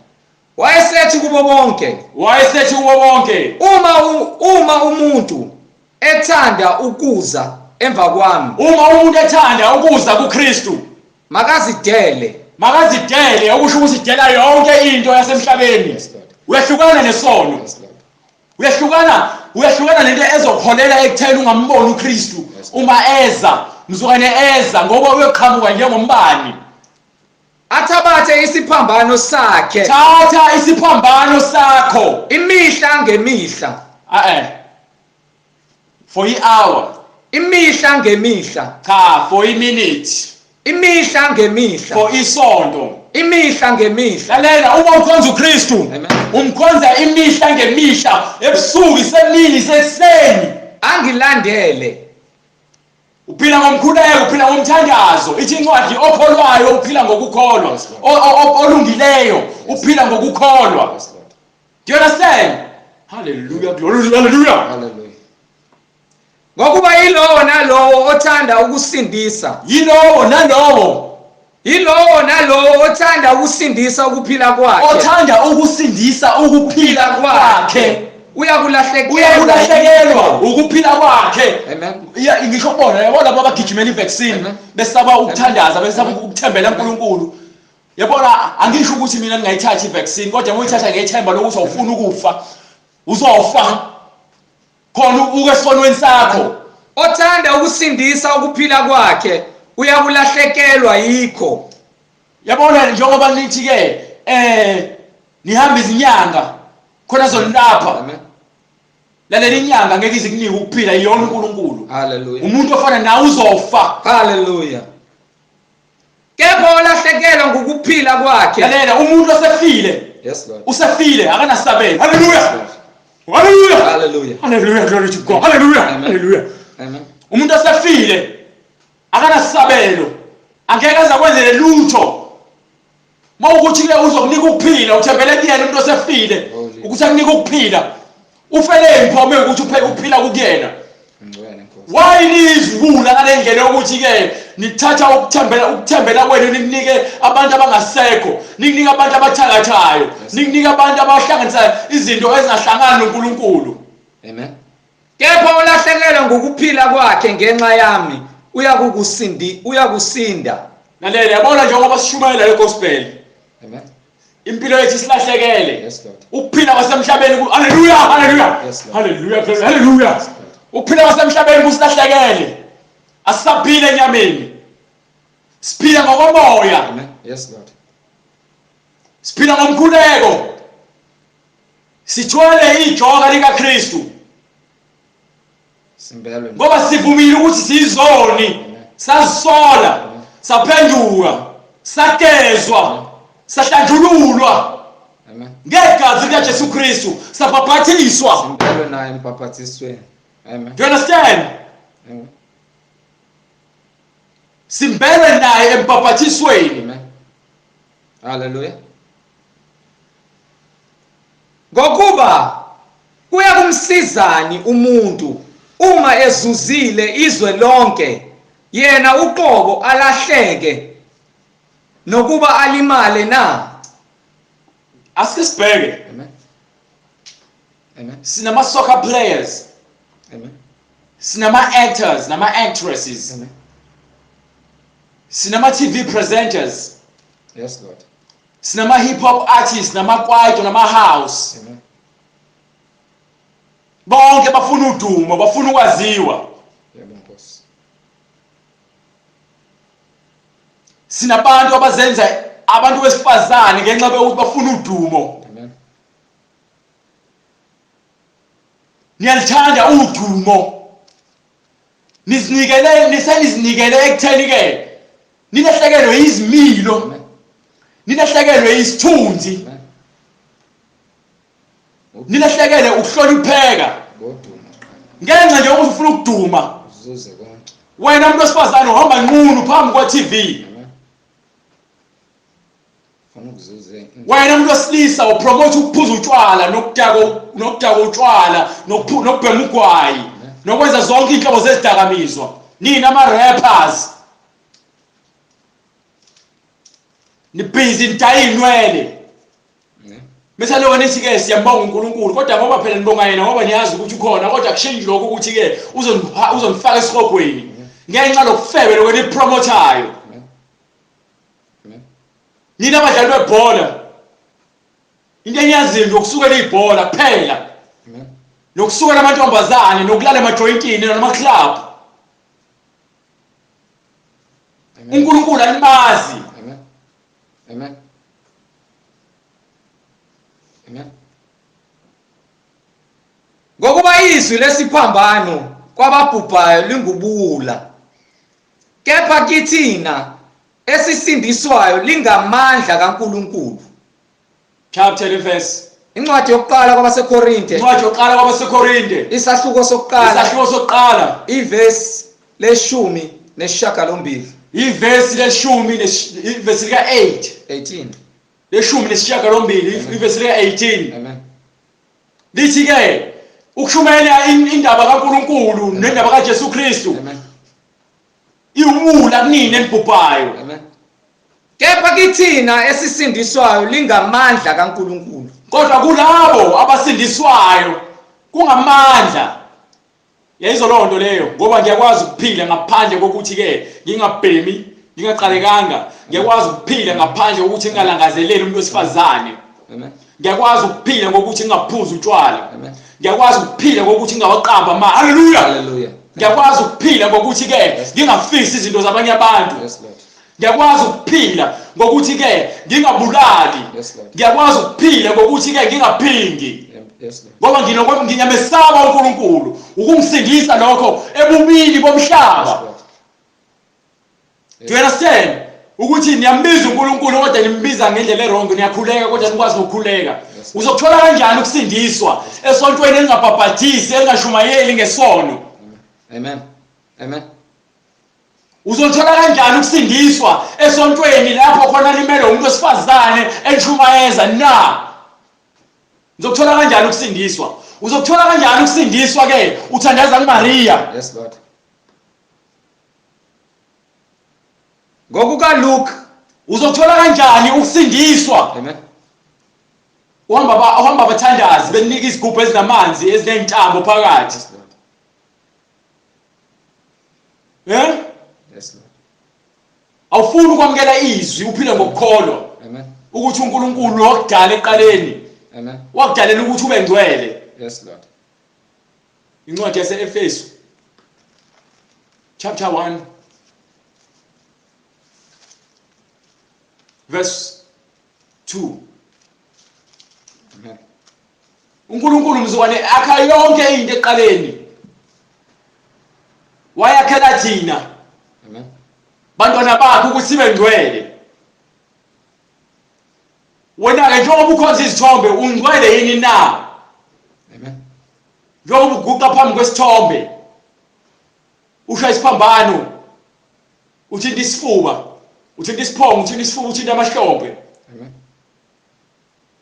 Wayesethi kubo bonke. Wayesethi kubo bonke. Uma umuntu ethanda ukuza emva kwami. Uma umuntu ethanda ukuza kuKristu, makazidele. Makazidele, okusho ukuthi dela yonke into yasemhlabeni. Yes, Lord. Uyahlukana nesono. Yes, Lord. Uyahlukana. Uyahlukana nento ezokuholela ekutheni ungamboni uKristu uma eza, mzukwane eza ngoba uyoqhamuka njengombani. Athabathe isiphambano sakhe. Thatha isiphambano sakho. Imihla ngemihla. Eh. For i-hour. Imihla ngemihla. Cha, for i-minute. Imihla ngemihla. For isonto. Imihla ngemihla. Lalela, uma ukhonza uKristu, umkhonza imihla ngemihla, ebusuku, isemini, isekuseni. Angilandele. Uphila ngomkhuleko, uphila ngomthandazo. Ithi incwadi okholwayo uphila ngokukholwa. Olungileyo uphila ngokukholwa. Do you understand? Hallelujah, glory, hallelujah. Hallelujah. Ngokuba yilowo nalowo othanda ukusindisa. Yilowo nalowo. Yilowo nalowo othanda ukusindisa ukuphila kwakhe. Othanda ukusindisa ukuphila kwakhe. Uyakulahlekelwa. Uyakulahlekelwa ukuphila kwakhe. Amen. Iya ngisho kubona yabo labo abagijimela ivaccine besaba ukuthandaza besaba ukuthembela uNkulunkulu. Yabona angisho ukuthi mina ngingayithatha ivaccine kodwa uma uyithatha ngethemba lokuthi awufuni ukufa uzofa. Khona uke esonweni sakho. Othanda ukusindisa ukuphila kwakhe uyakulahlekelwa yikho. Yabona njengoba nithi ke eh nihamba izinyanga khona zonilapha. Amen. Lalela inyanga ngeke izikunike ukuphila iyona uNkulunkulu. Hallelujah. Umuntu ofana nawe uzofa. Hallelujah. Kepha olahlekelwa ngukuphila kwakhe. Lalela umuntu osefile. Yes Lord. Usefile akanasabelo. Hallelujah. Hallelujah. Hallelujah. Hallelujah glory to God. Hallelujah. Amen. Hallelujah. Amen. Umuntu osefile akanasabelo. Angeke aze akwenzele lutho. Mawukuthi ke uzokunika ukuphila uthembele kuyena umuntu osefile ukuthi akunike ukuphila. Ufele impho mekuthi uphila kukuyena. Ngcwele Nkosi. Why nizibula ngale ndlela yokuthi ke nithatha ukuthembela ukuthembela kwenu nikunike abantu abangasekho, nikunike abantu abathakathayo, nikunike abantu abahlanganisa izinto ezingahlangani noNkulunkulu. Amen. Kepha olahlekelwa ngukuphila kwakhe ngenxa yami uyakukusindi uyakusinda. Lalela yabona njengoba sishumayela le gospel. Amen. Impilo yethu isilahlekele. Yes Lord. Ukuphila kwasemhlabeni ku Hallelujah, hallelujah. Yes, Lord. Hallelujah, hallelujah. Ukuphila kwasemhlabeni kusilahlekele. Asisaphile enyameni. Siphila ngokomoya. Amen. Yes Lord. Siphila ngomkhuleko. Sithwele ijoka likaKristu. Simbelwe. Ngoba sivumile ukuthi siyizoni. Sazisola, saphenduka, sagezwa, sahlanjululwa. Amen. Ngegazi likaJesu Kristu sabhabhathiswa. Simbelwe naye embhabhathisweni. Amen. Do you understand? Amen. Simbelwe naye embhabhathisweni. Amen. Hallelujah. Ngokuba kuyakumsizani umuntu uma ezuzile izwe lonke yena uqobo alahleke nokuba alimale na? Asike sibheke. Amen. Amen. Sinama soccer players. Amen. Sinama actors, nama actresses. Amen. Sinama TV presenters. Yes Lord. Sinama hip hop artists, nama kwaito, nama house. Amen. Bonke bafuna udumo, bafuna ukwaziwa. Yebo Nkosi. Sinabantu abazenza abantu besifazane ngenxa yokuthi bafuna udumo. Amen. Niyalithanda udumo. Nizinikele nisenizinikele ekutheni ke nilahlekelwe izimilo. Nilahlekelwe isithunzi. Nilahlekelwe ukuhlonipheka. Ngenxa nje yokuthi ufuna ukuduma. Uzuze konke. Wena umuntu wesifazane uhamba nqunu phambi kwa TV. Wena umuntu wesilisa upromote ukuphuza utshwala nokudaka nokudaka utshwala nokubhema ugwayi nokwenza zonke inhlobo zezidakamizwa. Nina ama rappers. Nibhizi nidaya inwele. Bese lokho nithi ke siyambonga uNkulunkulu kodwa ngoba phela nibonga yena ngoba niyazi ukuthi ukhona kodwa kushintshe lokho ukuthi ke uzonifaka esihogweni ngenxa lokufebe lokho nipromotayo. Nina abadlali bebhola into eniyaziyo nje ukusukela ibhola kuphela. Nokusuka namantombazane nokulala emajoyintini namaclub. uNkulunkulu animazi. Amen. Amen. Amen. Ngokuba izwi lesiphambano kwababhubhayo lingubuwula, kepha kithina esisindiswayo lingamandla kaNkulunkulu. Chapter le verse. Incwadi yokuqala kwabaseKorinte. Incwadi yokuqala kwabaseKorinte. Isahluko sokuqala. Isahluko sokuqala. Ivesi leshumi nesishiyagalombili. Ivesi leshumi ivesi lika 8. 18. Leshumi nesishiyagalombili ivesi lika 18. Amen. Lithi ke ukushumayela indaba kaNkuluNkulu nendaba kaJesu Kristu. Amen. Iwula kunini enibhubhayo. Amen. Kepha kithina esisindiswayo lingamandla kaNkuluNkulu. Kodwa kulabo abasindiswayo kungamandla. Yayizwa loo nto leyo ngoba ngiyakwazi ukuphila ngaphandle kokuthi ke ngingabhemi ngingaqalekanga ngiyakwazi ukuphila ngaphandle kokuthi ngingalangazeleli umuntu wesifazane. Amen. Ngiyakwazi ukuphila ngokuthi ngingaphuzi utshwala. Amen. Ngiyakwazi ukuphila ngokuthi ngingawaqamba ama. Haleluya. Hallelujah. Ngiyakwazi ukuphila ngokuthi ke ngingafisi izinto zabanye abantu. Yes Lord. Ngiyakwazi ukuphila ngokuthi ke ngingabulali. Yes Lord. Ngiyakwazi ukuphila ngokuthi ke ngingaphingi. Yes Lord. Ngoba nginokwe ngiyamesaba uNkulunkulu ukungisindisa lokho ebubini bomhlaba. Yes Lord. Do you understand? Ukuthi niyambiza uNkulunkulu kodwa nimbiza ngendlela erong niyakhuleka kodwa nikwazi nokukhuleka. Yes. Uzokuthola kanjani ukusindiswa esontweni elingabhabhadisi elingashumayeli ngesono? Amen. Amen. Uzothola kanjani ukusindiswa esontweni lapho khona limele umuntu wesifazane entshumayeza na? Uzokuthola kanjani ukusindiswa? Uzokuthola kanjani ukusindiswa ke uthandaza kuMaria? Yes Lord. Ngokuka Luke Uzokuthola kanjani ukusindiswa? Amen. Uhamba ba uhamba abathandazi benika izigubhu ezinamanzi ezinentambo phakathi. Yes Lord. Eh? Yes Lord. Awufuni ukwamukela izwi uphile ngokukholwa Amen. ukuthi uNkulunkulu wakudala ekuqaleni. Amen. Wakudalela ukuthi ube ngcwele. Yes Lord. Incwadi yase-Efesu chapter 1 verse 2. Amen. uNkulunkulu mzukwane akha yonke into eqaleni. Wayakhela thina Amen. bantwana bakhe ukuthi sibe ngcwele. Wena-ke njengoba ukhonza izithombe ungcwele yini na? Amen. Njengoba uguqa phambi kwesithombe ushaya isiphambano uthinta isifuba uthinta isiphongo uthinta isifuba uthinta amahlombe Amen.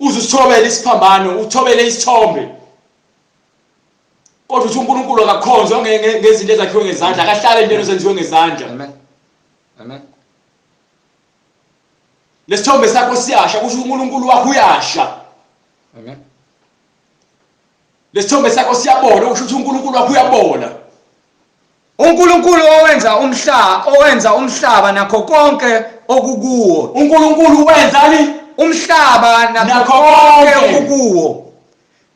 uze usithobele isiphambano uthobele isithombe kodwa uthi uNkulunkulu akakhonzwa ngezinto ezakhiwe ngezandla akahlale entweni ezenziwe ngezandla. Amen. Amen. Lesithombe sakho siyasha kusho uNkulunkulu wakho uyasha. Amen. Lesithombe sakho siyabola kusho ukuthi uNkulunkulu wakho uyabola. uNkulunkulu owenza umhlaba owenza umhlaba nakho konke okukuwo. uNkulunkulu wenzani? Umhlaba nakho Nakho konke konke. okukuwo.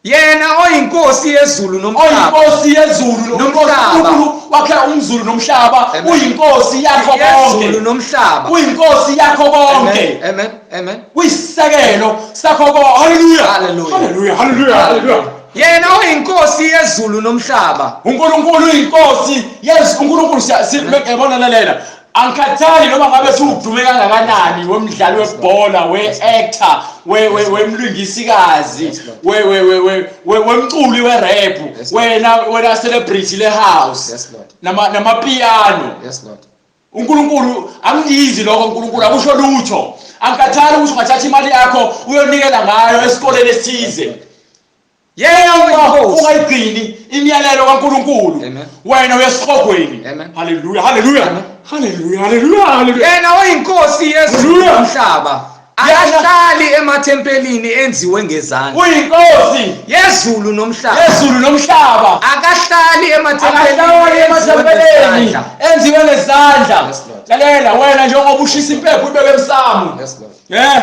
Yena oyinkosi yezulu nomhlaba. Oyinkosi yezulu Nomhlaba. uNkulunkulu wakhe umzulu nomhlaba Amen. uyinkosi yakho Yezulu konke. nomhlaba. Uyinkosi yakho konke. Amen. Amen. Amen. Kuyisisekelo sakho konke. Hallelujah. Hallelujah. Hallelujah. Hallelujah. Hallelujah. Yena oyinkosi yezulu nomhlaba. uNkulunkulu uyinkosi yes uNkulunkulu yabona lalela angikhathali noma ngabe siwudume kangakanani wemdlali webhola we-actor wemlingisikazi Yes, Lord. wemculi we-rap Yes, Lord. wena wena celebrity le-house Yes, Lord. namapiyano Yes, Lord. uNkulunkulu angiyizi lokho uNkulunkulu akusho lutho angikhathali ukuthi ungathatha imali yakho uyonikela ngayo esikoleni esithize Yena oyinkosi. ungayigcini imiyalelo kaNkulunkulu Amen. wena uyesihogweni Amen. haleluya haleluya haleluya haleluya haleluya Yena oyinkosi yezulu Hallelujah. nomhlaba. Akahlali emathempelini enziwe ngezandla. Uyinkosi Yezulu nomhlaba. yezulu nomhlaba Akahlali emathempelini akahlali enziwe emathempelini ngezandla. enziwe ngezandla Yes, Lord. lalela wena njengoba ushisa impepho ibeke emsamo Yes, Lord. eh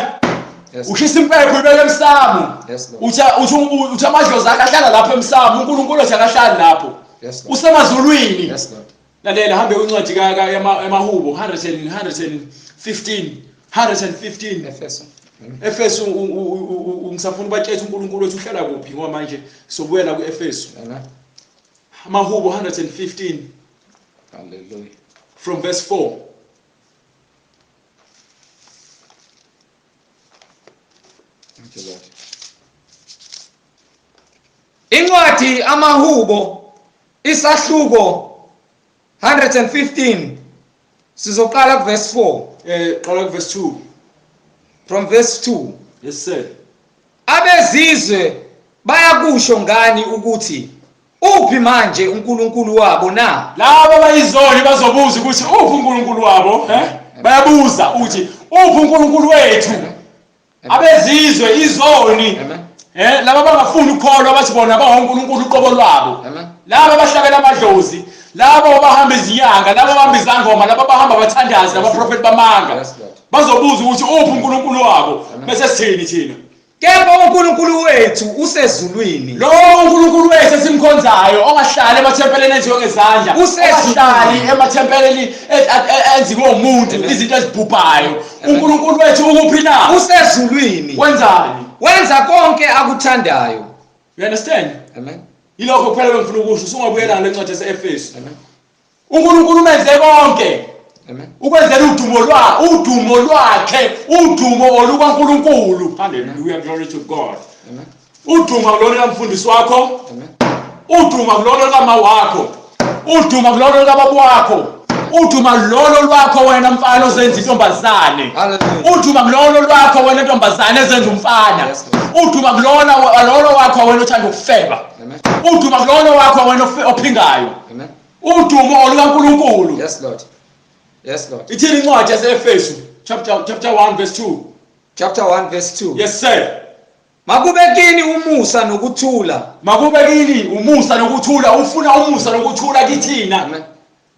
Yes. Ushisa impepho ibeke emsamo. Yes, Lord. Uthi uthi uthi amadlozi akhe ahlala lapho emsamo, uNkulunkulu uthi akahlali lapho. Yes, Lord. Usemazulwini. Yes, Lord. Lalela hambe kwincwadi yamaHubo 100 115 115 Efeso. Efesu ngisafuna ubatshela uNkulunkulu wethu uhlala kuphi ngoba manje sobuyela kuEfesu. Amen. Amahubo 115 Hallelujah. from verse 4. Thank you, Lord. Incwadi amahubo isahluko 115 sizoqala kuverse 4. Qala kuverse 2. From verse 2. Yes sir. Abezizwe bayakusho ngani ukuthi uphi manje uNkulunkulu wabo na? Laba abayizoni bazobuza ukuthi uphi uNkulunkulu wabo, eh? Bayabuza ukuthi uphi uNkulunkulu wethu? Abezizwe izoni. Amen. Laba abangafuni ukukholwa bathi bona bawoNkulunkulu uqobo lwabo. Amen. Laba abahlabela amadlozi, laba abahamba izinyanga, laba abahamba izangoma, laba abahamba abathandazi, nabaprofeti bamanga. Yes, Lord. Bazobuza ukuthi uphi uNkulunkulu wabo, bese sithini thina? Kepha uNkulunkulu wethu usezulwini. Lo uNkulunkulu wethu esimkhonzayo ongahlali emathempelini enziwe ngezandla, ongahlali emathempelini enziwe umuntu, izinto ezibhubhayo. uNkulunkulu wethu ukuphi na? Usezulwini. Wenzani? Wenza konke akuthandayo. You understand? Amen. Yilokho kuphela bengifuna ukusho, usungabuyela ngale ncwadi yase-Efesu. Amen. uNkulunkulu umenze konke. Amen. Ukwenzela udumo lwa udumo lwakhe, udumo olukaNkulunkulu. Hallelujah, glory to God. Amen. Udumo kulona kamfundisi wakho. Amen. Udumo kulona kama wakho. Udumo kulona kababa wakho. Udumo lolo lwakho wena mfana ozenza intombazane. Hallelujah. Udumo kulolo lwakho wena ntombazane ezenza umfana. Yes, Lord. Udumo kulona lolo wakho wena othanda ukufeba. Amen. Udumo kulolo wakho wena ophingayo. Amen. Udumo olukaNkulunkulu. Yes, Lord. Yes, Lord. Ithini incwadi yaseEfesu chapter 1 verse 2. Chapter 1 verse 2. Yes sir. Makube kini umusa nokuthula. Makube kini umusa nokuthula, ufuna umusa nokuthula kithina. Amen.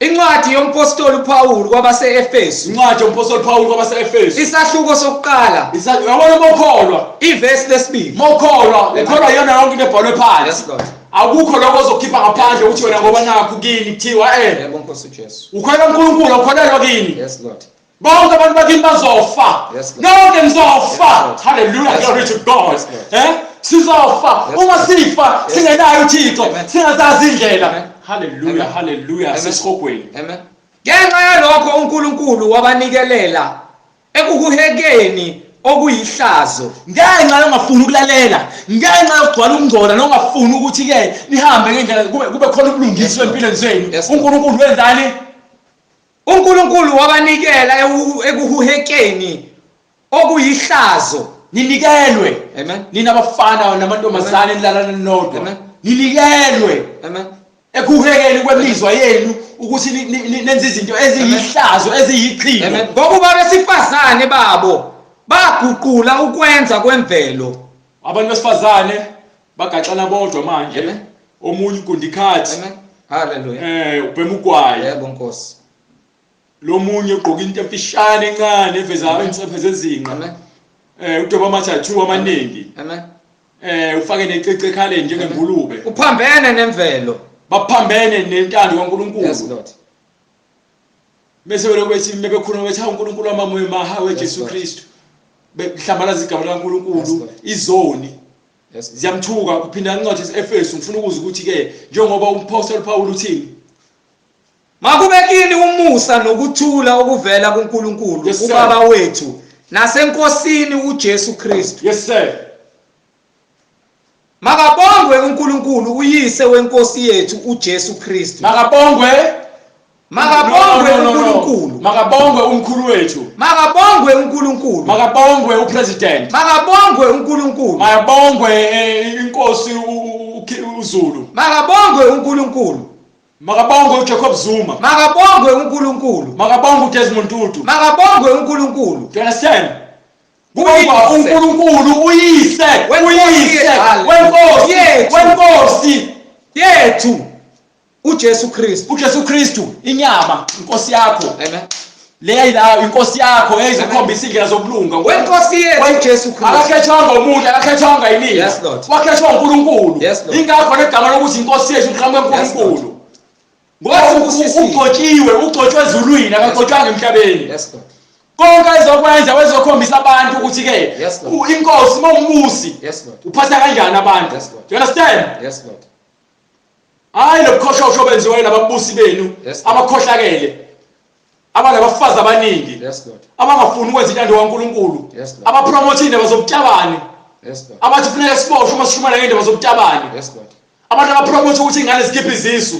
Incwadi yompostoli uPaul kwabase-Efesu. Incwadi yompostoli Paul kwabase-Efesu. Isahluko sokuqala. Uyabona uma ukholwa. Ivesi lesibili. Uma ukholwa, ukholwa iyona yonke into ebhalwe phansi. Yes, Lord. Akukho lokho ozokhipha ngaphandle ukuthi wena ngoba nakho kini kuthiwa Yebo Nkosi uJesu. Ukholwa uNkulunkulu, ukholelwa kini. Yes, Lord. Bonke abantu bakini bazofa. Yes, Lord. Nonke nizofa. Yes, Lord. Hallelujah, Yes, glory to God. Yes, Lord. Sizofa. Yes, Uma Lord. sifa Yes. singenayo uThixo, Amen. singazazi indlela. Amen. Hallelujah, Amen. hallelujah, Amen. sesihogweni. Amen. Ngenxa yalokho uNkulunkulu wabanikelela ekukuhekeni okuyihlazo. Ngenxa yongafuni ukulalela, ngenxa yokugcwala ukungcola nongafuni ukuthi ke nihambe ngendlela kube khona ubulungiswa empilweni zenu. Yes, Lord. uNkulunkulu wenzani? uNkulunkulu wabanikela ekuhuhekeni okuyihlazo. Ninikelwe. Amen. Nina abafana namantombazane nilalana nodwa. Amen. Ninikelwe. Amen. Ekuhekeni kwemizwa yenu ukuthi nenze izinto eziyihlazo eziyichilo. Amen. Ngokuba besifazane babo baguqula ukwenza kwemvelo. Abantu besifazane bagaxana bodwa manje. Amen. Omunye ugunda ikhathi. Amen. Hallelujah. Ubhema ugwayi. Yebo Nkosi. Lo munye ugqoka into emfishane encane eveza insipho zezinqa. Amen. Udoba ama-tattoo amaningi. Amen. Ufake necici ekhaleni njengengulube. Uphambene nemvelo. Baphambene nentando kaNkulunkulu. Yes, Lord. Bese belokhu bethi bebekhuluma bethi hawu uNkulunkulu wamamoya maha we Yes, Jesu Lord. Kristu. Behlambalaza igama Yes, likaNkulunkulu Lord. izoni. Yes, Lord. Ziyamthuka kuphinda incwadi yaseEfesu. Ngifuna ukuzwa ukuthi ke njengoba umpostoli Paul uthini? Makube kini umusa nokuthula okuvela kuNkulunkulu Yes, sir. uBaba wethu naseNkosini uJesu Kristu. Yes sir. Makabongwe uNkulunkulu uyise wenkosi yethu uJesu Kristu. Makabongwe. Makabongwe No, no, no, no. uNkulunkulu. Makabongwe umkhulu wethu. Makabongwe uNkulunkulu. Makabongwe upresident. Makabongwe uNkulunkulu. Makabongwe inkosi uZulu. Makabongwe uNkulunkulu. Makabongwe uJacob Zuma. Makabongwe uNkulunkulu. Makabongwe uDesmond Tutu. Makabongwe uNkulunkulu. Do you understand? Uyise. Kubongwa uNkulunkulu uyise, Wenkosi uyise yethu. wenkosi, Yethu. wenkosi Yethu uJesu Kristu. uJesu Kristu, inyama, inkosi yakho. Amen. Leya la inkosi yakho eyizokhombisa indlela zokulunga. Wenkosi yethu Jesu Kristu. Akakhethwanga umuntu, akakhethwanga yimina. Yes, Lord. Wakhethwa uNkulunkulu. Yes, Lord. Ingakho negama lokuthi inkosi yethu liqhamuka Yes, kuNkulunkulu. Ngoba Wasibusisile. ugcotshiwe, ugcotshwe ezulwini, akagcotshwanga emhlabeni. Yes, Lord. Konke ezokwenza wezokhombisa abantu ukuthi ke Yes, Lord. inkosi uma umbusi Yes, Lord. uphatha kanjani abantu. Yes, Lord. Do you understand? Yes, Lord. Hayi lobukhoshosho obenziwayo lababusi benu Yes, Lord. abakhohlakele abanabafazi abaningi Yes, Lord. abangafuni ukwenza intando kaNkulunkulu Yes, Lord. abapromothe indaba zobutabane Yes, Lord. abathi kufuneka siboshwe uma sishumayela ngendaba zobutabane Yes, Lord. abantu abapromothe ukuthi ingane zikhiphe izisu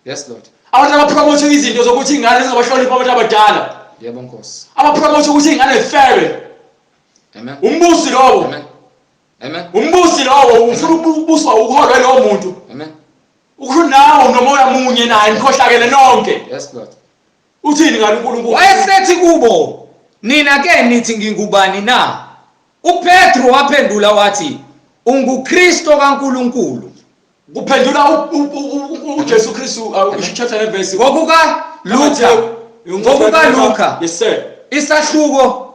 Yes, Lord. abantu abapromothe izinto zokuthi ingane zingabahloniphi abantu abadala Yebo Nkosi. abapromothe ukuthi ingane zifebe Amen. umbusi lowo Amen. Amen. umbusi lowo ufuna ukubuswa uholwe lowo muntu Amen. ukusho nawe unomoya munye naye nikhohlakele nonke Yes, Lord. uthini ngalo uNkulunkulu Wayesethi kubo, nina ke nithi ngingubani na? uPetru waphendula wathi, unguKristo kaNkulunkulu. Kuphendula uJesu Kristu chapter and verse. Ngokuka Luka, ngokuka Luka Yes sir. Isahluko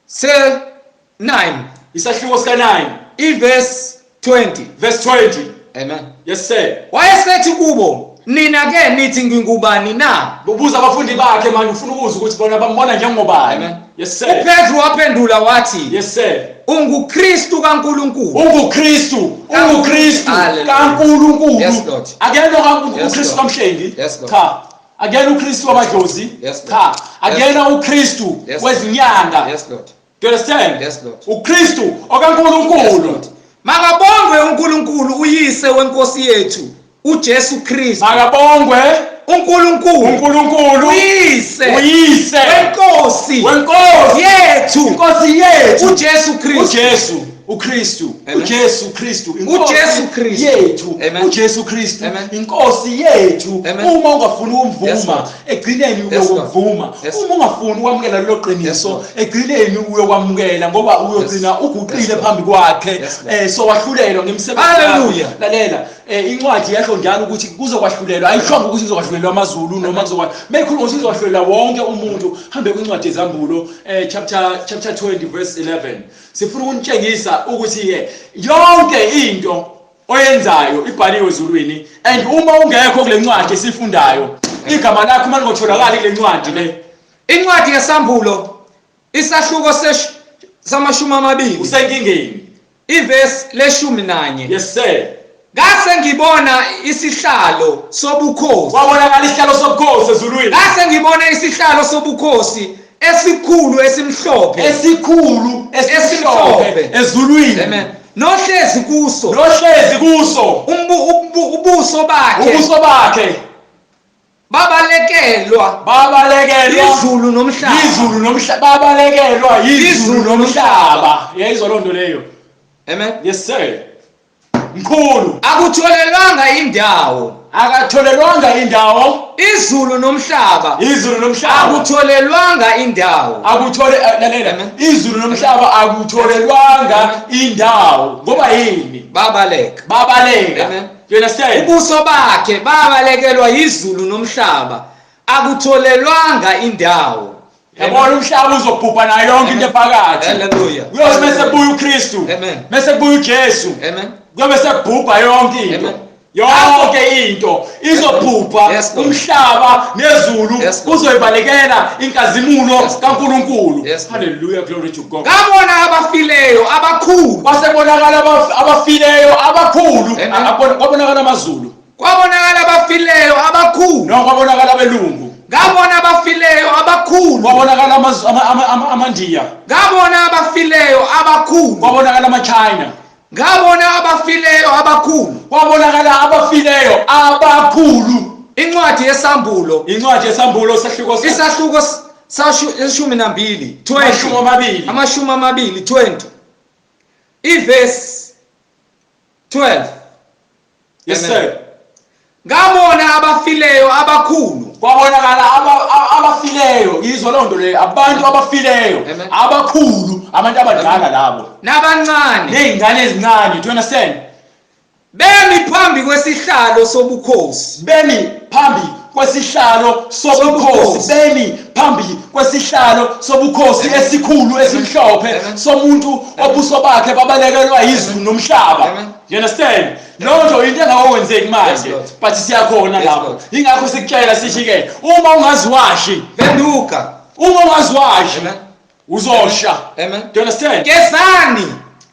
se-9 Isahluko sika 9 iverse 20. Verse 20. Amen. Yes sir. Wayesethi kubo, nina ke nithi ngingubani na? Ubuza abafundi bakhe manje ufuna ukuzwa ukuthi bona bambona njengobani. Amen. Yes sir. UPetru waphendula wathi, Yes sir. unguKristu kaNkulunkulu. UnguKristu, unguKristu Hallelujah. kaNkulunkulu. Yes, Lord. Akuyena Yes, uKristu Lord. kaMhlengi. Yes, Lord. Cha. Akuyena uKristu wamadlozi. Yes, Lord. Cha. Akuyena uKristu Yes. wezinyanga. Yes, Lord. Do you understand? Yes, Lord. UKristu Yes, okaNkulunkulu. Lord. Makabongwe uNkulunkulu uyise wenkosi yethu uJesu Kristu. Makabongwe uNkulunkulu uNkulunkulu uyise uyise wenkosi wenkosi yethu inkosi yethu uJesu Kristu. uJesu uKristu Amen. uJesu Kristu inkosi uJesu Kristu. yethu Amen. uJesu Kristu Amen. inkosi yethu Amen. uma ungafuni Yes, ukumvuma Lord. egcineni Yes, Lord. uyokuvuma Yes. uma ungafuni ukwamukela lelo Yes, qiniso Lord. egcineni uyokwamukela ngoba uyogcina Yes. uguqile Yes, Lord. phambi kwakhe Yes, Lord. eh so wahlulelwa ngemisebenzi Hallelujah. yakho. Lalela incwadi yasho njalo ukuthi kuzokwahlulela ayishongo ukuthi kuzokwahlulela amazulu noma kuzokwa meyikhuluma ukuthi kuzokwahlulela wonke umuntu hambe kwincwadi yezambulo chapter 20 verse 11 sifuna ukunitshengisa ukuthi ke yonke into oyenzayo ibhaliwe ezulwini and uma ungekho kule ncwadi esifundayo igama lakho uma lingotholakali kule ncwadi le Incwadi yesambulo isahluko samashumi amabili usenkingeni ivesi leshumi nanye. Yes sir. Ngase ngibona isihlalo sobukhosi. Kwabonakala isihlalo sobukhosi ezulwini. Ngase ngibona isihlalo sobukhosi esikhulu esimhlophe. Esikhulu esimhlophe ezulwini. Amen. Nohlezi kuso. Nohlezi kuso. Ubuso bakhe. Ubuso bakhe. Babalekelwa. Babalekelwa. Izulu nomhlaba. Izulu nomhlaba. Babalekelwa izulu nomhlaba. Yayizwa loo nto leyo. Amen. Yes sir. Mkhulu. Akutholelwanga indawo. Akatholelwanga indawo. Izulu nomhlaba. Izulu nomhlaba. Akutholelwanga indawo. Akuthole lalela. Izulu nomhlaba akutholelwanga indawo. Ngoba yini? Babaleka. Babaleka. Amen. Do you understand? Ubuso bakhe babalekelwa izulu nomhlaba. Akutholelwanga indawo. Yabona umhlaba uzobhubha nayo yonke into ephakathi. Hallelujah. Kuyothi mase kubuya uKristu. Amen. Mase kubuya uJesu. Amen. Kuyobe sekubhubha yonke into. Amen. Yonke into izobhubha Yes, Lord. umhlaba nezulu Yes, Lord. kuzoyibalekela inkazimulo Yes, Lord. kaNkuluNkulu. Yes, Lord. Hallelujah, glory to God. Ngabona abafileyo abakhulu. Kwasebonakala abafileyo abakhulu. Amen. Kwabonakala amaZulu. Kwabonakala abafileyo abakhulu. No, kwabonakala abelungu. Ngabona abafileyo abakhulu. Kwabonakala amaNdiya. Ngabona abafileyo abakhulu. Kwabonakala amaChina. Ngabona abafileyo abakhulu. Kwabonakala abafileyo abakhulu. Incwadi yesambulo. Incwadi yesambulo sahluko isahluko 12 20. Amashumi amabili 20. Ivesi 12. Yes sir. Ngabona abafileyo abakhulu. Kwabonakala abafileyo, yizwa loo nto leyo, abantu abafileyo abakhulu, abantu abadala labo. Nabancane. Nezingane ezincane, do you understand? Bemi phambi kwesihlalo sobukhosi. Bemi phambi kwesihlalo sobukhosi, bemi phambi kwesihlalo sobukhosi esikhulu esimhlophe somuntu obuso bakhe babalekelwa yizulu nomhlaba. You understand? Leyo nto into engakokwenzeki manje, but siyakhona lapho. Ingakho sikutshela sithi-ke, uma ungaziwashi, phenduka. Uma ungaziwashi uzosha. Amen. Do you understand? Gezani.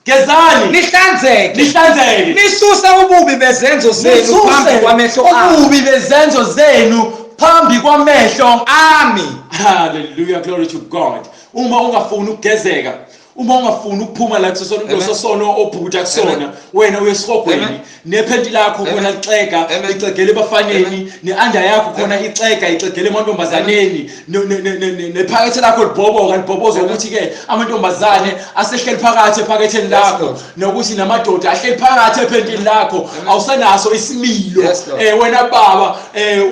Gezani. Nihlanzeke. Nihlanzeke. Nisuse ububi bezenzo zenu phambi kwamehlo ami. Ububi bezenzo zenu phambi kwamehlo ami. Hallelujah, glory to God. Uma ungafuni ukugezeka, uma ungafuni ukuphuma la kuleso sono obhukuda kusona, wena uye esihogweni, nephenti lakho khona lixega, lixegele ebafaneni, ne-anda yakho khona ixega, ixegele emantombazaneni, nephakethe lakho libhoboka, libhobozwa ukuthi-ke amantombazane asehleli phakathi ephaketheni lakho, nokuthi namadoda ahleli phakathi ephentini lakho, awusenaso isimilo. Wena baba,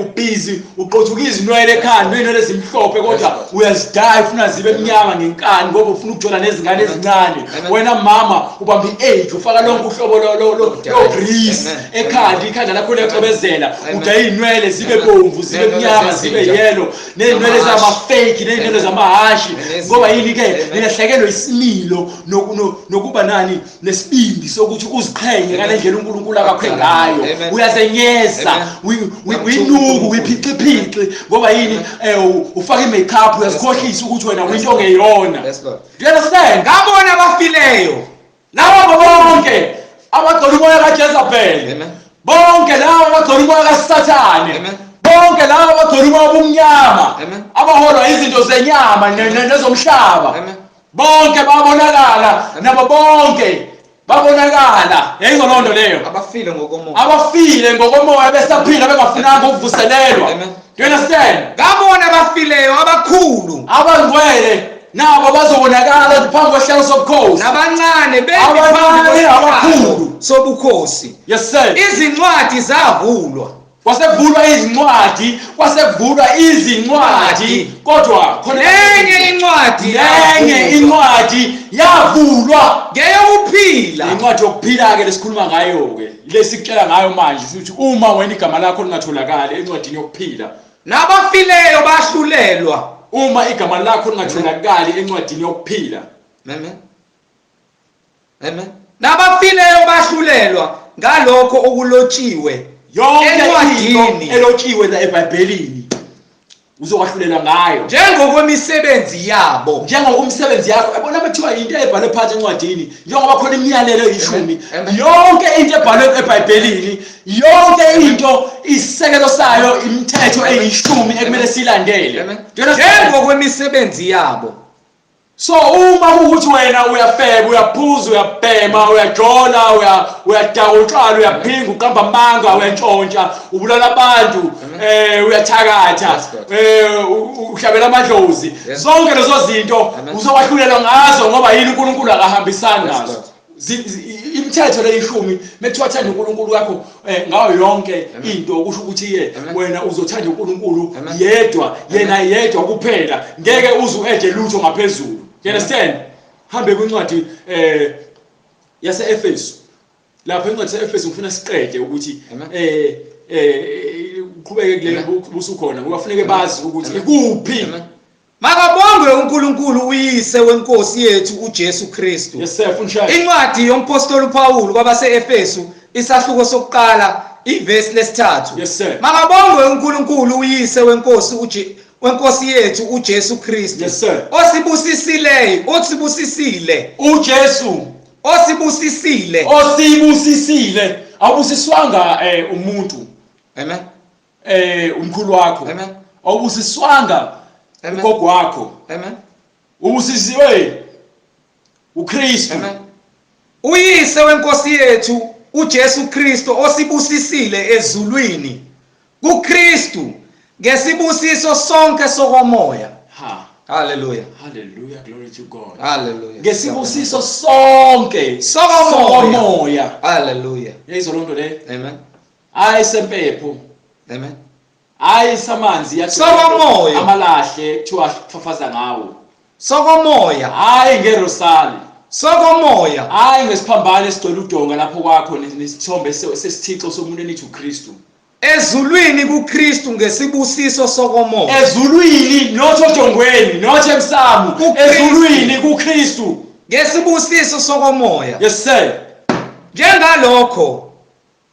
ubhizi uqothuka izinwele ekhanda, ney'nwele ezimhlophe, kodwa uyazidaya, ufuna zibe mnyama ngenkani ngoba ufuna ukujola nezingane ezincane. Wena mama, ubamba i-age, ufaka lonke uhlobo lo-grease ekhanda, ikhanda lakho liyacwebezela, udaya iy'nwele zibe bomvu, zibe mnyama, zibe yellow, ney'nwele zama-fake, ney'nwele zamahhashi. Ngoba yini-ke? Nilahlekelwe isimilo nokuba nani nesibindi sokuthi uziqhenye ngale ndlela uNkulunkulu akakhe ngayo. Uyazenyeza, uyinuku, uyiphixiphiqi. Ngoba yini? Ufaka i-makeup, uyazikhohlisa ukuthi wena uyinto ongeyona. Do you understand? Ngabona abafileyo. Laba bonke abagcola umoya kaJezebel, bonke laba abagcola umoya kaSathane, bonke laba abagcola umoya obumnyama, abaholwa izinto zenyama nezomhlaba, bonke babonakala, nabo bonke babonakala. Yayizwa loo nto leyo? Abafile ngokomoya. Abafile ngokomoya, besaphila, bengafunanga ukuvuselelwa. Do you understand? Ngabona abafileyo, abakhulu, abangcwele nabo bazobonakala phambi kwesihlalo sobukhosi, nabancane, bemi phambi abancane, kwesihlalo abakhulu. sobukhosi. Yes sir. Izincwadi zavulwa. Kwasekuvulwa izincwadi, kwasekuvulwa izincwadi, kodwa khona nenye incwadi nenye yavulwa. Incwadi yavulwa. Ngeyokuphila. Incwadi yokuphila-ke lesikhuluma ngayo-ke, lesikutshela ngayo manje, sithi uma wena igama lakho lingatholakali encwadini yokuphila, nabafileyo bahlulelwa. Uma igama lakho lingatholakali encwadini yokuphila, Amen. Amen. Nabafileyo bahlulelwa ngalokho okulotshiwe yonke into encwadini elotshiwe la eBhayibhelini uzokwahlulelwa ngayo, njengokwemisebenzi yabo. Njengokumsebenzi yakho. Yabona, bethiwa into ebhalwe phansi encwadini, njengoba khona imiyalelo eyishumi, Amen. yonke into ebhalwe eBhayibhelini, yonke into isisekelo sayo imithetho eyishumi ekumele siyilandele. Amen. Do you understand? Njengokwemisebenzi yabo. So uma kuwukuthi wena uyafeba, uyaphuza, uyabhema, uyajola, uyadaka utshwala, uyaphinga, uqamba amanga, uyantshontsha, ubulala abantu, uyathakatha, Yes, Lord. uhlabela amadlozi, zonke lezo zinto Amen. uzowahlulelwa ngazo. Ngoba yini? uNkulunkulu akahambisani Yes, nazo. Lord. Imithetho leyishumi, mekuthiwa thanda uNkulunkulu wakho ngayo yonke into, kusho ukuthi ke Amen. wena uzothanda uNkulunkulu Amen. yedwa, yena yedwa kuphela, ngeke uze u-add lutho ngaphezulu. You understand? Hambe kwincwadi yase-Efesu lapho, incwadi yase-Efesu, ngifuna siqede ukuthi Amen. Uqhubeke kule Amen. busukhona, ngoba kufuneke bazi ukuthi Amen. ikuphi. Amen. Makabongwe uNkulunkulu uyise wenkosi yethu uJesu Kristu. Yes sir, fundisha. Incwadi yompostoli uPaul kwabase-Efesu, isahluko sokuqala, ivesi lesithathu. Yes, sir. Makabongwe uNkulunkulu uyise wenkosi wenkosi yethu uJesu Kristu. Yes, sir. Osibusisileyo, osibusisile, uJesu osibusisile. Osibusisile. Awubusiswanga umuntu. Amen. Umkhulu wakho. Amen. Awubusiswanga Amen. ugogo wakho. Amen. Ubusisiwe uKristu. Amen. Uyise wenkosi yethu uJesu Kristu, osibusisile ezulwini kuKristu ngesibusiso sonke sokomoya. Ha. Hallelujah. Hallelujah, glory to God. Hallelujah. Ngesibusiso sonke sokomoya. Sokomoya. Hallelujah. Yayizwa lonto le? Amen. Hayi sempepho. Amen. Hayi samanzi yathi Sokomoya. amalahle kuthiwa fafaza ngawo. Sokomoya. Hayi ngerosali. Sokomoya. Hayi ngesiphambano esigcwele udonga lapho kwakho nesithombe sesithixo somuntu enithi uKristu. Ezulwini kuKristu ngesibusiso sokomoya. Ezulwini not odongweni, not emsamo. KuKristu. Ezulwini kuKristu. Ngesibusiso sokomoya. Yes sir. Njengalokho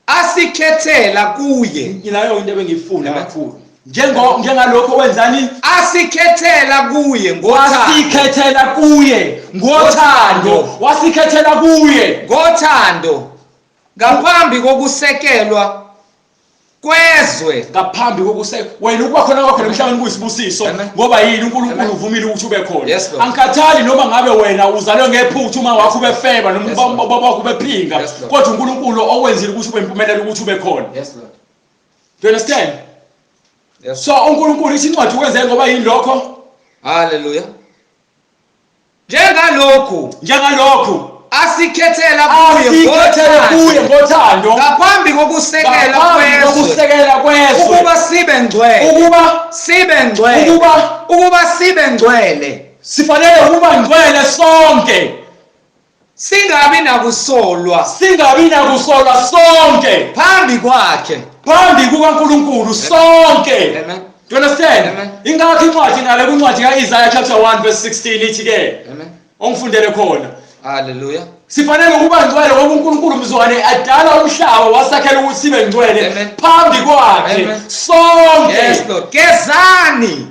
asikhethela kuye. Ngilayo into ebengiyifuna Amen. kakhulu. Njengo njengalokho wenzani? Asikhethela kuye ngothando. Wasikhethela kuye ngothando. Wasikhethela kuye. Ngothando. Ngaphambi kokusekelwa kwezwe. Ngaphambi kokuse wena ukuba khona kwakho emhlabeni kuyisibusiso ngoba yini uNkulunkulu uvumile ukuthi ube khona. Yes, Lord. Angikhathali noma ngabe wena uzalwe ngephutha uma wakho ubefeba noma Yes, ubaba Lord. ubaba wakho ubephinga Yes, Lord. kodwa uNkulunkulu okwenzile ukuthi ube impumelelo ukuthi ube khona. Yes Lord. Do you understand? Yes. So uNkulunkulu ithi incwadi ukwenze ngoba yini lokho? Hallelujah. Njengalokhu Njengalokhu asikhethela kuye asikhethele kuye ngothando ngothando ngaphambi kokusekela ngaphambi kwezwe kokusekela kwezwe ukuba sibe ngcwele ukuba sibe ngcwele ukuba ukuba sibe ngcwele sifanele ukuba ngcwele sonke singabi nakusolwa singabi nakusolwa sonke phambi kwakhe phambi kukaNkulunkulu sonke. Amen. Do you understand? Amen. Ingakho incwadi ngale kwincwadi kaIsaiah chapter 1 verse 16 ithi ke Amen. ongifundele khona Hallelujah. sifanele ukuba ngcwele ngoba uNkulunkulu mzwane adala umhlaba wasakhela ukuthi sibe ngcwele Amen. phambi kwakhe Amen. sonke. Yes Lord. Gezani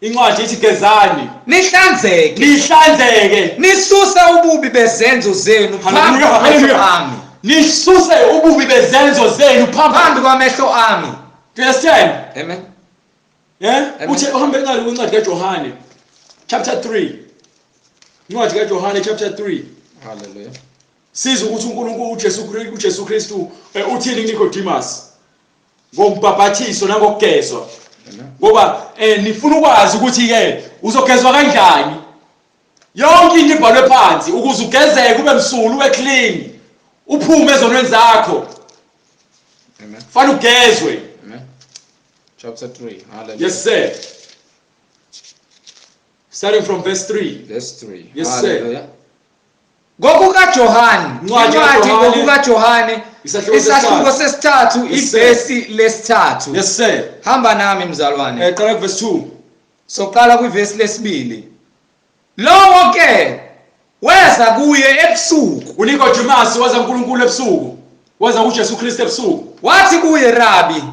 Incwadi ithi gezani nihlanzeke nihlanzeke nisuse ububi bezenzo zenu phambi Hallelujah, kwamehlo hallelujah. ami Nisuse ububi bezenzo zenu phambi phambi kwamehlo ami. Do you understand? Amen. Yeah? Amen. Uthi uhambe incwadi kwincwadi kaJohane chapter 3. Incwadi kaJohane chapter 3. Hallelujah. Siza ukuthi uNkulunkulu uJesu Kristu uJesu Kristu uthini kuNicodemus ngokubhabhathiswa nangokugezwa. Ngoba nifuna ukwazi ukuthi ke uzogezwa kanjani. Yonke into ibhalwe phansi ukuze ugezeke ube msulu ube clean. Uphume ezonweni zakho. Amen. Fanele ugezwe. Amen. Chapter 3. Hallelujah. Yes sir. Starting from verse 3. Verse 3. Yes, sir. Hallelujah. NgokukaJohane, Incwadi incwadi kaJohane, ngokukaJohane, isahluko isahluko sesithathu, Yes, sir. ivesi lesithathu. Yes sir. Hamba nami mzalwane. Qala ku verse 2. Soqala kwivesi lesibili. Lowo ke weza kuye ebusuku, uNicodemus waza kuNkulunkulu ebusuku. Waza kuJesu Kristu ebusuku. wathi kuye, Rabi,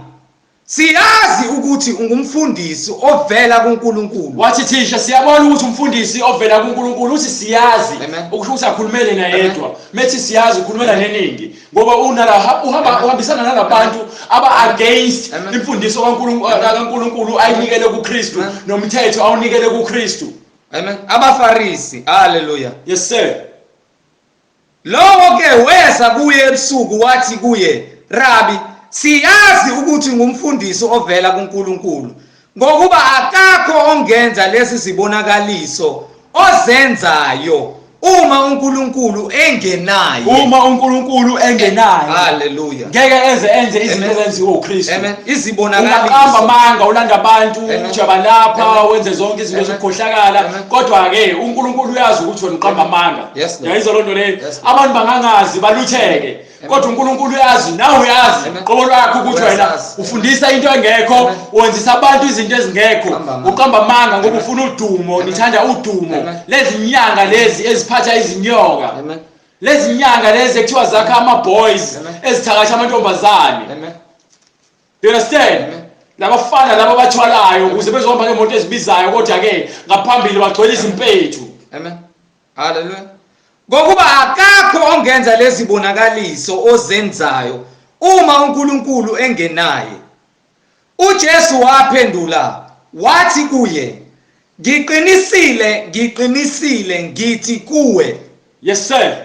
siyazi ukuthi ungumfundisi ovela kuNkulunkulu. Wathi thisha siyabona ukuthi umfundisi ovela kuNkulunkulu uthi siyazi Amen. okusho ukuthi akhulumele nayedwa methi siyazi ukhulumela neningi ngoba unala uhamba Amen. uhambisana nalabantu aba against Amen. imfundiso kaNkulunkulu kaNkulunkulu ayinikele kuKristu Amen. nomthetho awunikele kuKristu. Amen. Abafarisi, haleluya. Yes sir. Lowo ke weza kuye ebusuku wathi kuye, Rabi, siyazi ukuthi ngumfundisi ovela kuNkulunkulu, ngokuba akakho ongenza lesi sibonakaliso ozenzayo uma uNkulunkulu engenaye. Uma uNkulunkulu engenaye. Haleluya. Ngeke eze enze izinto Amen. ezenziwa uKristu. Amen. Ungaqamba Izibonakaliso. amanga ulanda abantu Amen. uthi uyabalapha Amen. wenze zonke izinto Amen. zokukhohlakala Amen. kodwa ke uNkulunkulu uyazi ukuthi wena uqamba amanga. Yes, Lord. Uyayizwa loo nto leyo? Yes, Lord. Abantu bangangazi balutheke kodwa uNkulunkulu uyazi nawe uyazi Amen. qobo lwakho ukuthi wena Uyazazi. ufundisa into engekho Amen. wenzisa abantu izinto ezingekho Uqamba amanga. uqamba amanga ngoba ufuna udumo nithanda udumo Amen. lezi nyanga lezi eziphatha izinyoka Amen. lezi nyanga lezi ekuthiwa zakha ama boys Amen. ezithakatha amantombazane. Amen. Do you understand? Amen. Labafana laba abathwalayo ukuze bezohamba ngemoto ezibizayo kodwa ke ngaphambili bagcwele izimpethu. Amen. Hallelujah. Ngokuba akakho ongenza lezi bonakaliso ozenzayo uma uNkulunkulu engenaye. UJesu waphendula wathi kuye, Ngiqinisile, ngiqinisile ngithi kuwe, Yes sir.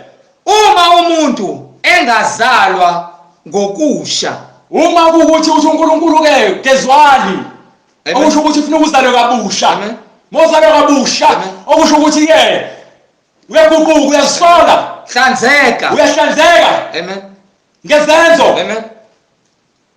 uma umuntu engazalwa ngokusha. Uma kuwukuthi uthi uNkulunkulu ke gezwani Amen. okusho ukuthi ufuna ukuzalwa kabusha. Amen. Mozalwa kabusha Amen. okusho ukuthi ke uyaguquka uyazisola Hlanzeka. uyahlanzeka Amen. ngezenzo Amen.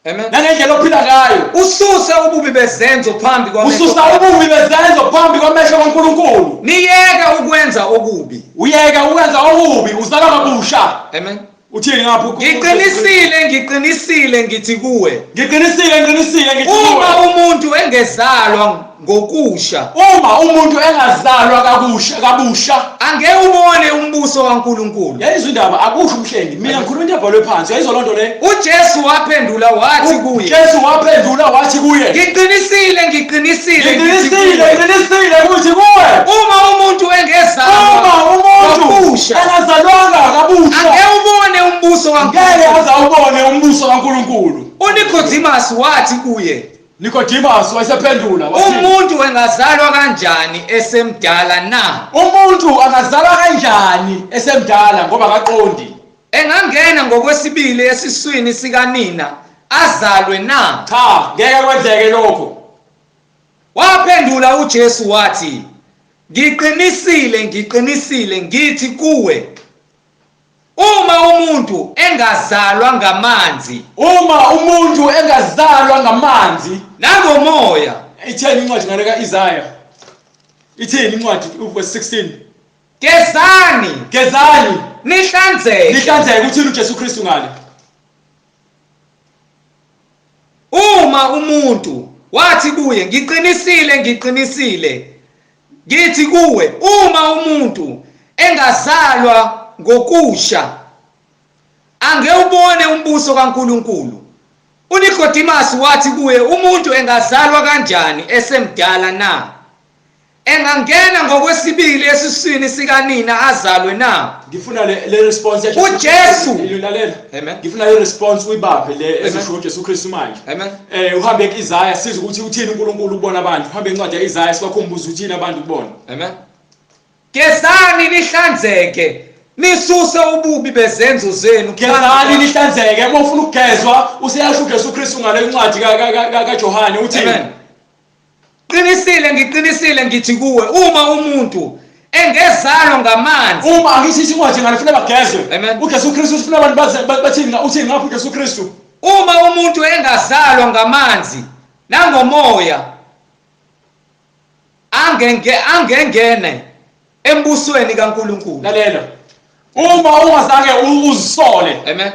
Amen. nangendlela ophila ngayo. Ususe ububi bezenzo phambi kwamehlo. Ususa ububi bezenzo phambi kwamehlo kaNkulunkulu. Niyeke ukwenza okubi. Uyeke ukwenza okubi uzalwa kabusha. Amen. Uthini ngapho? Ngiqinisile, ngiqinisile ngithi kuwe. Ngiqinisile, ngiqinisile ngithi kuwe. Uma umuntu engezalwa ngokusha. Uma umuntu engazalwa kakusha kabusha, angeke ubone umbuso kaNkulunkulu. Yayizwa indaba akusho umhlengi. Mina ngikhuluma into ebhalwe phansi. Uyayizwa lonto le? UJesu waphendula wathi kuye. UJesu waphendula wathi kuye. Ngiqinisile, ngiqinisile ngithi Ngiqinisile, kuwe. ngiqinisile ukuthi kuwe. Uma umuntu engezalwa Uma umuntu ngokusha, engazalwanga kabusha, angeke ubone umbuso ngeke kaNkulunkulu. aze awubone umbuso kaNkulunkulu. UNicodemus wathi kuye, Nicodemus wayesephendula wathi, umuntu engazalwa kanjani esemdala na? Umuntu angazalwa kanjani esemdala ngoba akaqondi? Engangena ngokwesibili esiswini sikanina azalwe na? Cha, ngeke kwenzeke lokho. Waphendula uJesu wathi, ngiqinisile, ngiqinisile ngithi kuwe, uma umuntu engazalwa ngamanzi, uma umuntu engazalwa ngamanzi nangomoya. Itheni incwadi ngale kaIsaya? Ithini incwadi verse 16? Gezani, gezani, nihlanzeke, nihlanzeke. Uthini uJesu Kristu ngale? Uma umuntu wathi kuye, ngiqinisile, ngiqinisile ngithi kuwe, uma umuntu engazalwa ngokusha angewubone umbuso kaNkulunkulu. uNicodemus wathi kuye, umuntu engazalwa kanjani esemdala na? Engangena ngokwesibili esiswini sikanina azalwe na? Ngifuna le response ya uJesu. Lalela. Amen. Ngifuna le response uyibambe le ezisho uJesu Kristu manje. Amen. Uhambe kuIsaya siza ukuthi uthini uNkulunkulu ubona abantu. Uhambe incwadi yaIsaya sibakhumbuza uthini abantu kubona. Amen. Gezani nihlanzeke, nisuse ububi bezenzo zenu. Gezani nihlanzeke. Uma ufuna ukugezwa useyasho uJesu Kristu ngale incwadi kaJohane uthi Amen. Qinisile, ngiqinisile ngithi kuwe, uma umuntu engezalwa ngamanzi, uma angithi incwadi ngale ufuna bagezwe. Amen. uJesu Kristu ufuna abantu baze bathini, uthini ngapho uJesu Kristu? Uma umuntu engazalwa ngamanzi nangomoya, angengene embusweni kaNkulunkulu. Lalela. Uma ungazange uzisole. Amen.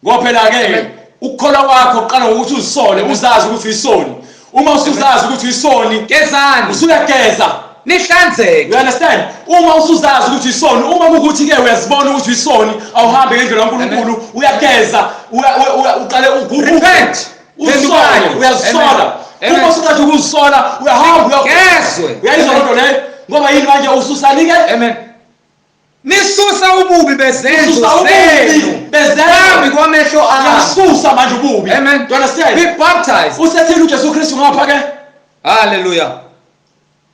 Ngoba phela ke ukukholwa kwakho kuqala ngokuthi uzisole, uzazi ukuthi uyisoni. Uma usuzazi ukuthi uyisoni, gezani, usuyageza, nihlanzeke. You understand? Uma usuzazi ukuthi uyisoni, uma kukuthi ke uyazibona ukuthi uyisoni, awuhambe ngendlela kaNkulunkulu, uyageza, uqale uguquke. Repent. Usole, uyazisola. Uma usuqeda ukuzisola, uyahamba uyagezwe. Uyayizwa lento leyo? Ngoba yini manje ususalike? Amen. Nisusa ububi bezenzo zenu phambi kwamehlo ami. Uyasusa manje ububi. Amen. Do you understand? Be baptized. Usethini uJesu Kristu ngapha ke? Hallelujah.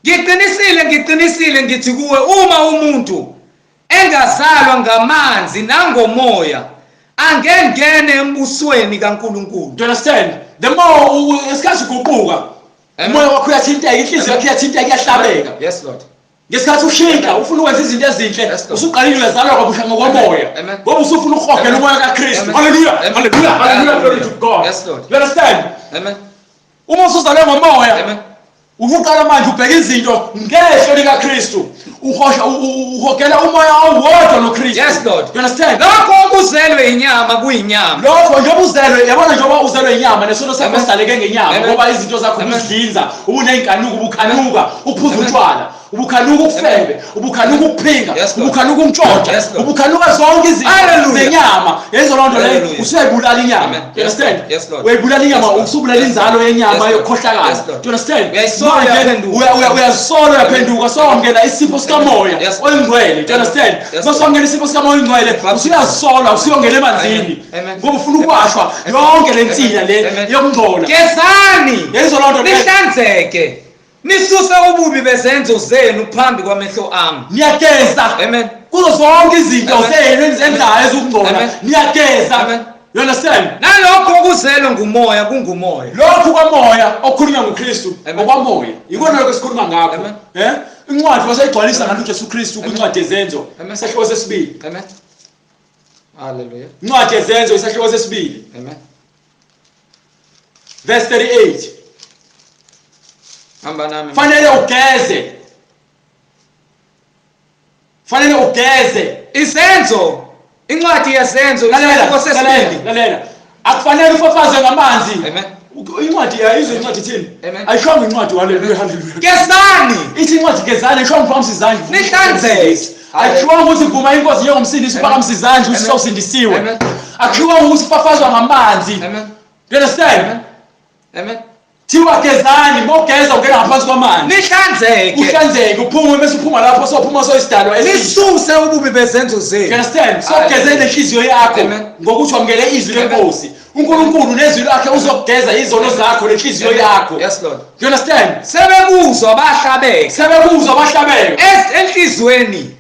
Ngiqinisile, ngiqinisile ngithi kuwe, uma umuntu engazalwa ngamanzi nangomoya, angengene embusweni kaNkulunkulu. Do you understand? The more isikhathi uguquka, umoya wakho uyathinteka, inhliziyo yakho iyathinteka, iyahlabeka. Yes Lord. Ngesikhathi ushintsha ufuna ukwenza izinto ezinhle, usuqalile uyazalwa kabusha ngokomoya, ngoba usufuna ukuhogela umoya kaKristu. Hallelujah, hallelujah, hallelujah, glory to God. Yes Lord. You understand? Amen. Uma usuzalwe ngomoya, uqala manje ubheka izinto ngehlo likaKristu, uhogela umoya owodwa noKristu. Yes Lord. You understand? Lokho okuzelwe inyama kuyinyama. Lokho njengoba uzelwe, yabona njengoba uzelwe inyama nesono sakho sidaleke ngenyama, ngoba izinto zakho ubuzidlinza, ubuneyinkanuko, ubukhanuka ukuphuza utshwala, ubukhanuka ukufebe, ubukhanuka ukuphinga, ubukhanuka umtshontsha, ubukhanuka zonke izinto zenyama. Yenza loo nto leyo, usuyayibulala inyama. You understand? Uyayibulala inyama, usubulala inzalo yenyama yokukhohlakala. Do you understand? Uyazisola, uyaphenduka, sowamukela isipho sikamoya oyingcwele. Do you understand? Masowamukela isipho sikamoya oyingcwele, usuyazisola, usuyongena emanzini, ngoba ufuna ukwashwa yonke le nsila le yokungcola. Gezani, yenza loo nto, nihlanzeke, nisuse ububi bezenzo zenu phambi kwamehlo ami. Niyageza. Amen. Kuzo zonke izinto zenu enizenzayo ezokungcola, niyageza. You understand? Nalokho okuzelwe ngumoya kungumoya. Lokhu kwamoya okukhulunywa nguKristu okwamoya. Ikona lokho esikhuluma ngakho. Incwadi wasayigcwalisa ngalo uJesu Kristu kwincwadi yeZenzo, isahluko sesibili. Amen. Hallelujah. Incwadi yeZenzo isahluko sesibili. Amen. Verse 38. Hamba nami. Fanele ugeze. Fanele ugeze. Izenzo Incwadi yeZenzo Lalela, isahluko lalela, sesibili. lalela. Akufanele ufafazwe ngamanzi. Amen. Incwadi ayizwe incwadi ithini? Amen. Ayishongo incwadi haleluya haleluya. Gezani Ithi incwadi gezani ayishongo uphakamisa izandla. Nihlanzeke. Ayishiwanga ukuthi vuma inkosi njengomsindisi Amen. uphakamisa izandla Amen. ukuthi sewusindisiwe. Amen. Akushiwanga ukuthi ufafazwa ngamanzi. Amen. You understand? Amen. Amen. Thiwa gezani, mawugeza ungena ngaphansi kwamanzi. Nihlanzeke. Uhlanzeke uphume bese uphuma lapho sophuma soyisidalwa esisha. Nisuse ububi bezenzo You zenu. understand? Sogeze nenhliziyo yakho Amen. ngokuthi wamukele izwi Amen. lenkosi. uNkulunkulu nezwi lakhe uzokugeza izono zakho nenhliziyo yakho. Yes Lord. You understand? Sebekuzwa bahlabeka. Sebekuzwa bahlabeka. Enhlizweni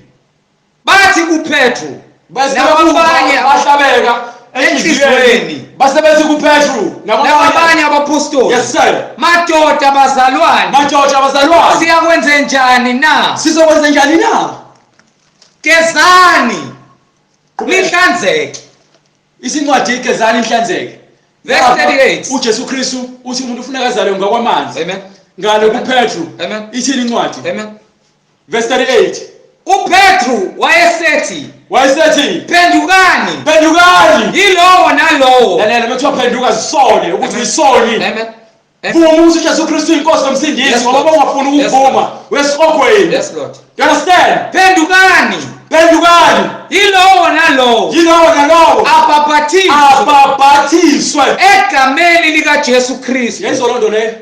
bathi kuPetru Basebekuzwa Nakwabanye bahlabeka enhliziyweni. enhliziyweni. Basebethi kuPetru nakwabanye nakwabanye. abapostoli Yes sir. madoda bazalwane Madoda abazalwane. siyakwenze njani na Sizokwenza njani na? gezani nihlanzeke Isincwadi igezani inhlanzeke. Verse 38. uJesu Kristu uthi umuntu ufuna kazalwe ngokwamanzi. Amen. Ngale kuPetru. Amen. Ithini incwadi? Amen. Verse 38. uPetru wayesethi Wayesethi phendukani phendukani. yilowo nalowo Lalela bekuthiwa phenduka zisole ukuthi uyisoni. Amen. Vuma ukuthi uJesu Kristu uyinkosi nomsindisi Yes, ngoba Lord. ungafuni Yes, ukuvuma Lord. uyesihogweni. Yes Lord. You understand? Phendukani Phendukani. yilowo nalowo Yilowo nalowo abhaphathizwe abhabhathiswe. egameni likaJesu Kristu Yenzo loo nto leyo.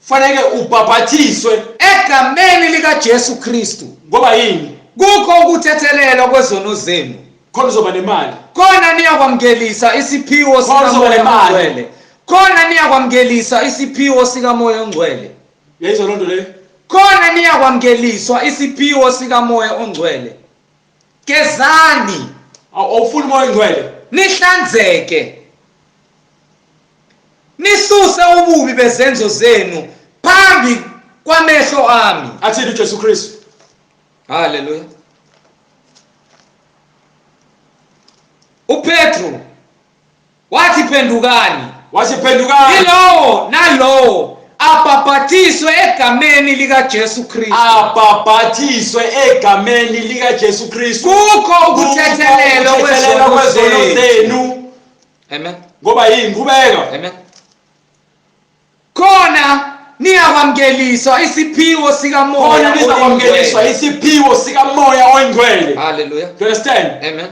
Fanele ubhabhathiswe egameni likaJesu Kristu ngoba yini? kukho ukuthethelelwa kwezono zenu Khona uzoba nemali. khona niyakwamukelisa isiphiwo Khona uzoba sikaMoya nemali. oNgcwele khona niyakwamukelisa isiphiwo sikaMoya oNgcwele Yayizwa loo nto leyo? khona niyakwamukeliswa isiphiwo sikaMoya oNgcwele gezani Awufuni umoya ongcwele. nihlanzeke nisuse ububi bezenzo zenu phambi kwamehlo ami Athini uJesu Kristu? Haleluya. uPetru wathi phendukani Wathi phendukani. yilowo nalowo abhabhathiswe egameni likaJesu Kristu Abhabhathiswe egameni likaJesu Kristu. kukho ukuthethelelwa Ukuthethelelwa kwezono kwezono zenu zenu. Amen. Ngoba yini? Qhubeka. Amen. Khona niyakwamukeliswa isiphiwo sikaMoya Khona nizakwamukeliswa oyiNgcwele. isiphiwo sikaMoya oyiNgcwele. Haleluya. You understand? Amen.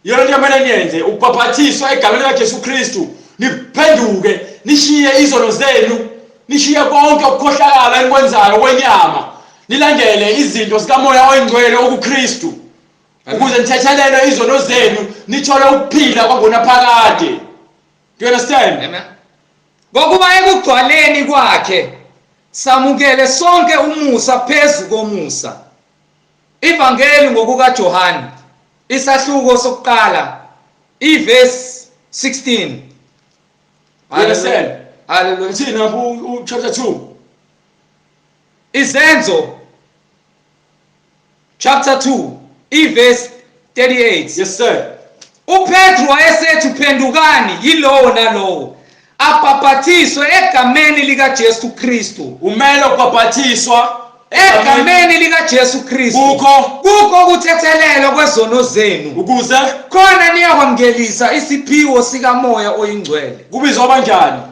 Yona into kumele niyenze ukubhabhathiswa egameni likaJesu Kristu. Niphenduke, nishiye izono zenu, nishiye konke ukukhohlakala enikwenzayo kwenyama. Nilandele izinto zikaMoya oyiNgcwele okuKristu. Ukuze nithethelelwe izono zenu, nithole ukuphila kwangonaphakade. Do you understand? Amen. Ngokuba ekugcwaleni kwakhe samukele sonke umusa phezu komusa. Ivangeli ngokukaJohane isahluko sokuqala ivesi 16. You understand? Hallelujah. Uthini lapho chapter 2? Izenzo chapter 2 ivesi 38. Yes sir. uPetru wayesethi phendukani yilowo nalowo abhabhathiswe egameni likaJesu Kristu Umele ukubhabhathiswa egameni likaJesu Kristu Kukho kukho ukuthethelelwa kwezono zenu ukuze khona niyakwamukelisa isiphiwo sikaMoya oyiNgcwele kubizwa kanjani?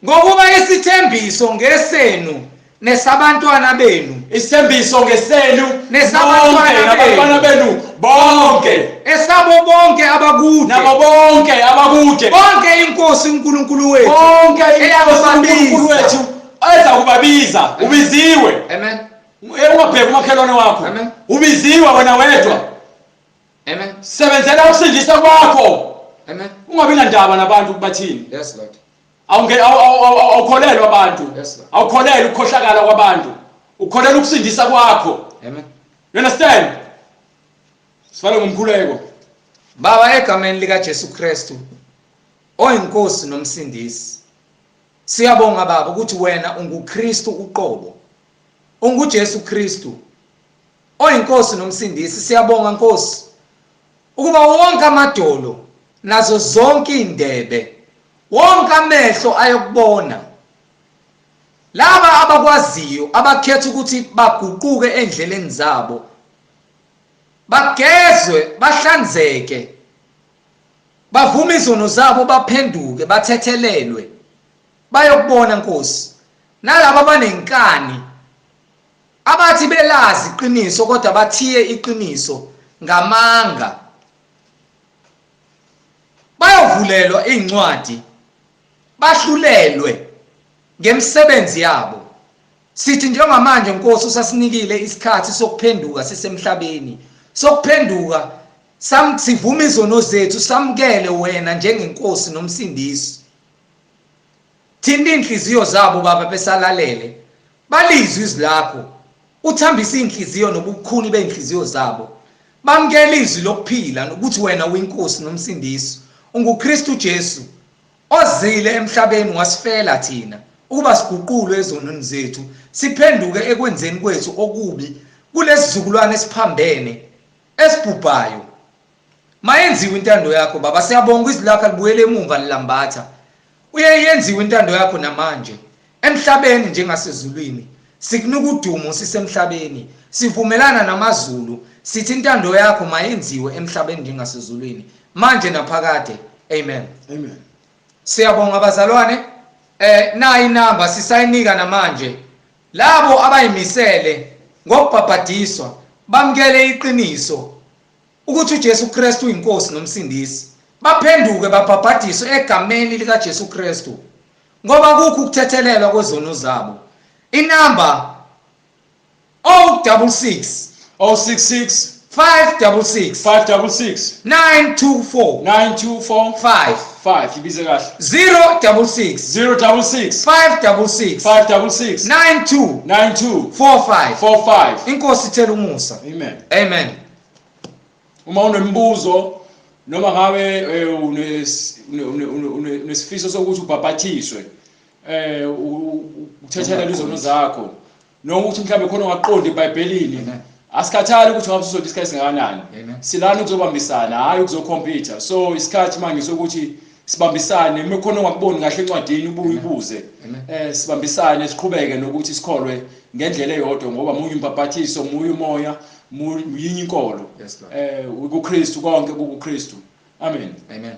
ngokuba isithembiso ngesenu nesabantwana benu Isithembiso ngesenu Nesabantwana bonke, nabantwana benu bonke esabo bonke abakude nabo bonke abakude bonke inkosi uNkulunkulu wethu bonke inkosi Eyakubabiza. uNkulunkulu wethu eza kubabiza ubiziwe amen ungabheki umakhelwane wakho Amen. ubiziwe wena wedwa amen sebenzela ukusindisa kwakho amen ungabi nandaba nabantu kubathini yes lord Awukholelwa abantu Yes, Lord. awukholelwa ukukhohlakala kwabantu ukholelwa ukusindisa kwakho amen you understand sifale ngomkhuleko Baba egameni lika Jesu Kristu oyinkosi nomsindisi siyabonga baba ukuthi wena unguKristu uqobo unguJesu Kristu oyinkosi nomsindisi siyabonga Nkosi ukuba wonke amadolo nazo zonke indebe wonke amehlo ayokubona laba abakwaziyo abakhetha ukuthi baguquke endleleni zabo. Bagezwe, bahlanzeke. Bavume izono zabo baphenduke, bathethelelwe. Bayokubona Nkosi. Nalabo abanenkani abathi belazi iqiniso kodwa bathiye iqiniso ngamanga bayovulelwa incwadi bahlulelwe ngemisebenzi yabo. Sithi njengamanje Nkosi usasinikile isikhathi sokuphenduka sisemhlabeni, sokuphenduka sam sivume izono zethu samukele wena njengenkosi nomsindisi. Thinta inhliziyo zabo baba besalalele, balizwe izwi lakho, uthambise inhliziyo nobukhuni benhliziyo zabo. Bamukele izwi lokuphila nokuthi wena uyinkosi nomsindisi, unguKristu Jesu. Ozile emhlabeni wasifela thina, ukuba siguqulwe ezonweni zethu, siphenduke ekwenzeni kwethu okubi kulesizukulwane esiphambene, esibhubhayo. Mayenziwe intando yakho, Baba. Siyabonga izwi lakho alibuyele emumva lilambatha. Uye yenziwe intando yakho namanje, emhlabeni njengasezulwini. Sikunika udumo sisemhlabeni, sivumelana namazulu, sithi intando yakho mayenziwe emhlabeni njengasezulwini, manje naphakade. Amen. Amen. Siyabonga bazalwane. Nayi inamba sisayinika namanje. Labo abayimisele ngokubhabhadiswa bamukele iqiniso ukuthi uJesu Kristu uyinkosi nomsindisi. Baphenduke babhabhadiswe egameni likaJesu Kristu. Ngoba kukho ukuthethelelwa kwezono zabo. Inamba 066 066 566 566 924 924 5 5 ibize kahle. 066 066 566 566 92 92 45. 45. Inkosi ithela umusa. Amen. Amen. Uma unombuzo noma ngabe unesifiso sokuthi ubhabhathiswe, uthethelele izono zakho, noma ukuthi mhlawumbe khona ongaqondi eBhayibhelini, asikhathali ukuthi ngabe usizonto isikhathi singakanani. Silana ukuzobambisana, hhayi ukuzokhompyutha. So isikhathi manje sokuthi sibambisane, uma khona ongakuboni kahle encwadini ubuye ubuze. Sibambisane siqhubeke nokuthi sikholwe ngendlela eyodwa, ngoba munye umbhabhathiso, munye umoya, yinye inkolo. Yes, Lord. KuKristu, konke kukuKristu. Amen. Amen.